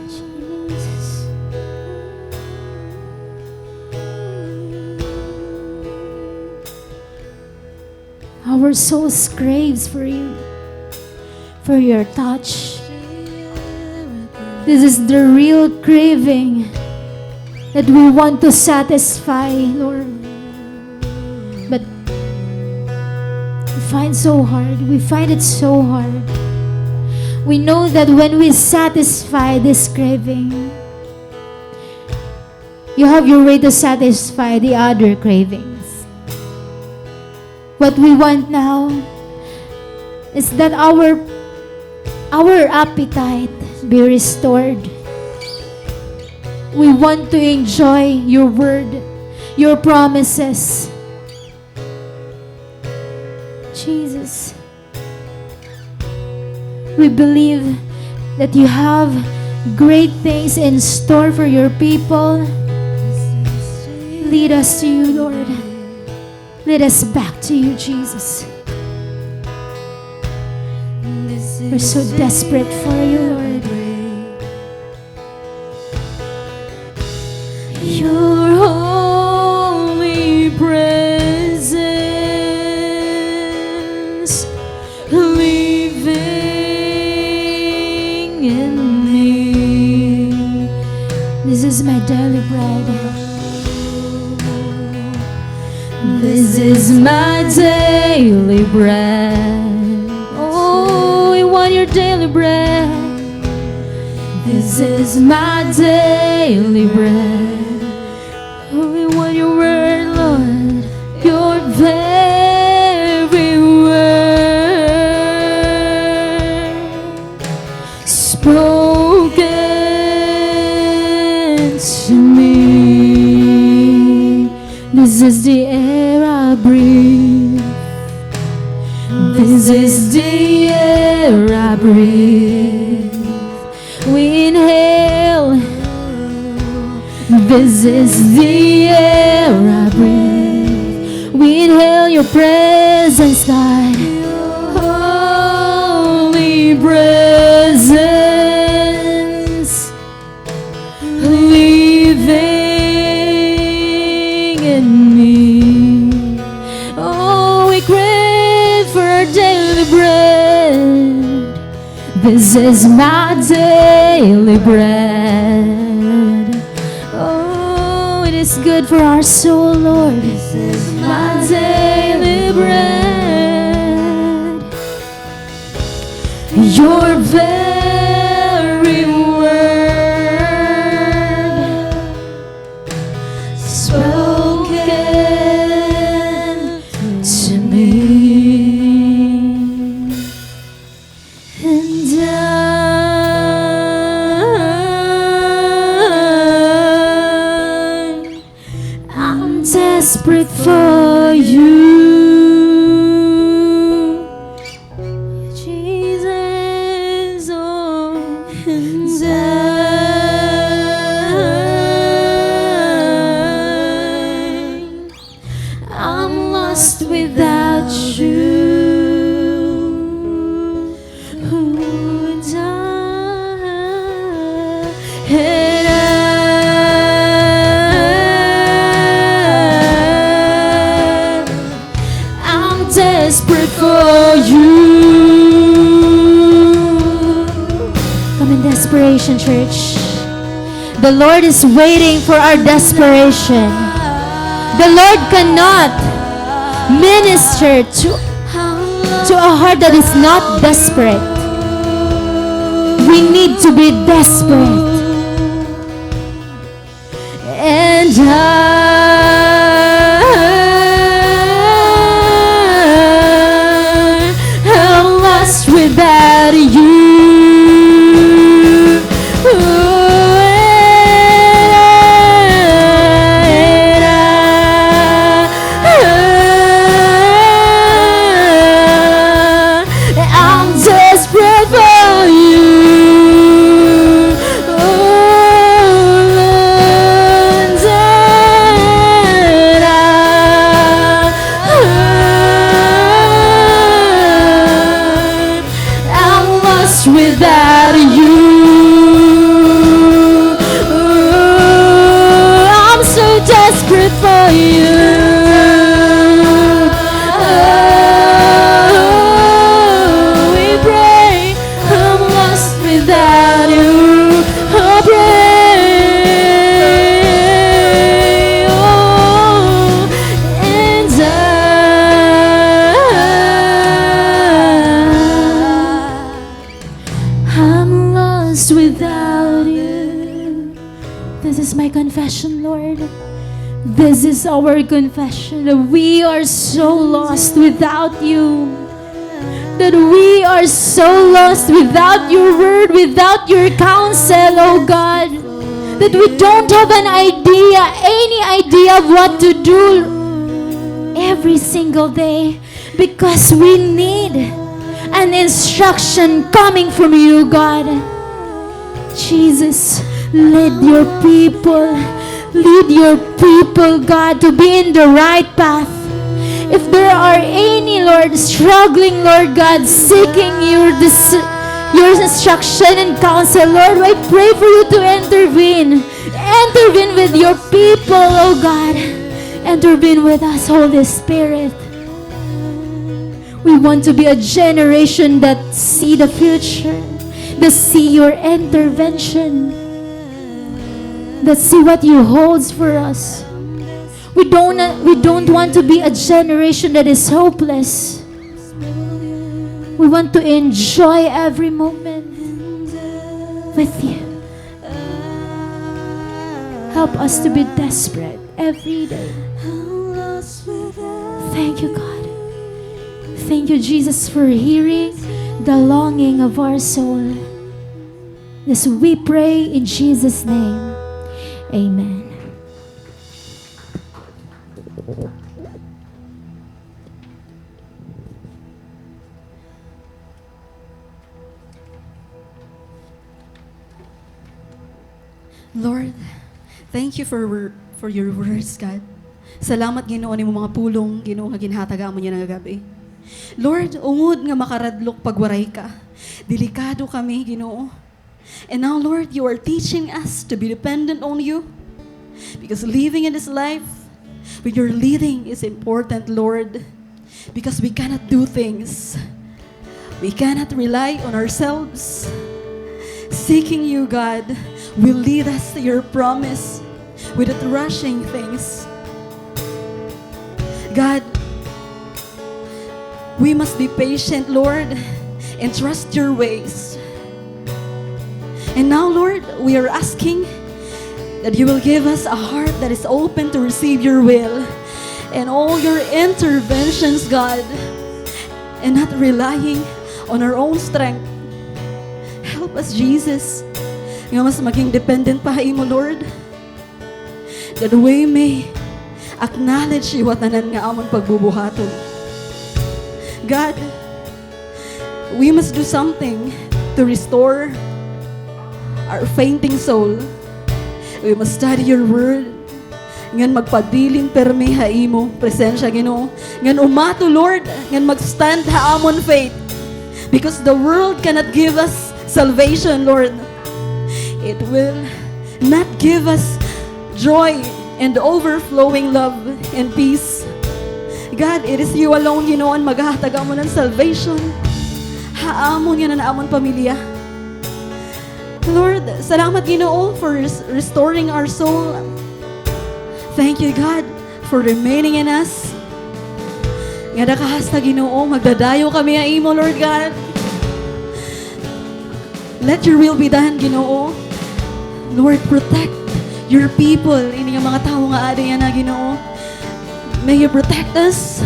Jesus. Our souls craves for you, for your touch. This is the real craving that we want to satisfy, Lord. But we find so hard. We find it so hard. We know that when we satisfy this craving, you have your way to satisfy the other cravings. What we want now is that our, our appetite be restored. We want to enjoy your word, your promises. Jesus, we believe that you have great things in store for your people. Lead us to you, Lord. Lead us back to you, Jesus. We're so desperate for you, Lord. Your holy presence living in me. This is my daily bread. This is my daily bread. Oh, we want your daily bread. This is my daily bread. Oh, we want your word, Lord. Your very word spoken to me. This is the air I breathe. This is the air I breathe. We inhale. This is the air I breathe. We inhale your presence, God. Your holy presence living in me. Oh, we crave for our daily bread. This is my daily bread. Oh, it is good for our soul, Lord. This is my daily bread. Your very word spoken to me. And I, I'm desperate for you. And I, I'm desperate for you. Come in desperation, church. The Lord is waiting for our desperation. The Lord cannot minister to, to a heart that is not desperate. We need to be desperate. And I am lost without you. And I, I'm desperate for you. Oh, Lord, and I, I'm lost without you. Oh, I'm so desperate for you. Oh, we pray. I'm lost without you. I pray, oh, and I, I'm lost without you. This is my confession, Lord. This is our confession, that we are so lost without you. That we are so lost without your word, without your counsel, oh God. That we don't have an idea, any idea of what to do every single day, because we need an instruction coming from you, God. Jesus, lead your people. Lead your people, God, to be in the right path. If there are any, Lord, struggling, Lord God, seeking your dis-, your instruction and counsel, Lord, I pray for you to intervene. Intervene with your people, oh God. Intervene with us, Holy Spirit. We want to be a generation that see the future, that see your intervention, that see what you holds for us. We don't, we don't want to be a generation that is hopeless. We want to enjoy every moment with you. Help us to be desperate every day. Thank you, God. Thank you, Jesus, for hearing the longing of our soul. This we pray in Jesus' name. Amen. Lord, thank you for wor-, for your words, God. Salamat, Ginoo, han imo mga pulong, Ginoo, nga ginhatag ha amon yana nga gab-i. Lord, ungod nga makaradlok pag waray ka, delikado kami, Ginoo. And now, Lord, you are teaching us to be dependent on you. Because living in this life, when your leading is important, Lord. Because we cannot do things. We cannot rely on ourselves. Seeking you, God, will lead us to your promise without rushing things. God, we must be patient, Lord, and trust your ways. And now, Lord, we are asking that you will give us a heart that is open to receive your will and all your interventions, God, and not relying on our own strength. Help us, Jesus, nga mas maging dependent pa ha imo, Lord. That we may acknowledge you ha tanan nga amon pagbubuhaton. God, we must do something to restore our fainting soul. We must study your word, ngan magpabilin pirmi ha imo presensya, Ginoo. Ngan umato, Lord, ngan mag-stand ha amon faith. Because the world cannot give us salvation, Lord. It will not give us joy and overflowing love and peace. God, it is you alone, Ginoo, an maghahatag ha amon hin salvation. Ha amon ngan an amon pamilya. Lord, salamat, Ginoo, for res-, restoring our soul. Thank you, God, for remaining in us. Ngada ka hasta, Ginoo, magdadayaw kami ha imo, Lord God. Let your will be done, Ginoo. Lord, protect your people. Ini nga mga tawo nga aada yana, Ginoo. May you protect us.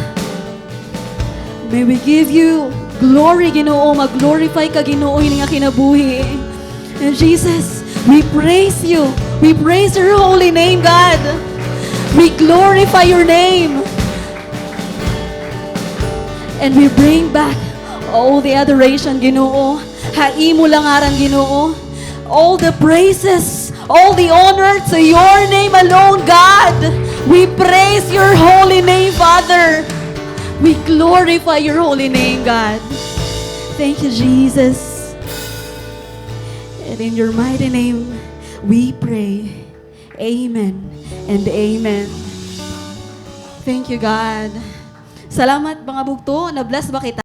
May we give you glory, Ginoo. Mag-glorify ka, Ginoo, ini nga kinabuhi. And Jesus, we praise you. We praise your holy name, God. We glorify your name. And we bring back all the adoration, Ginoo. Ha imo la ngaran, Ginoo. All the praises, all the honor to your name alone, God. We praise your holy name, Father. We glorify your holy name, God. Thank you, Jesus. And in your mighty name, we pray. Amen and amen. Thank you, God. Salamat, mga bugto. Na-bless ba kita?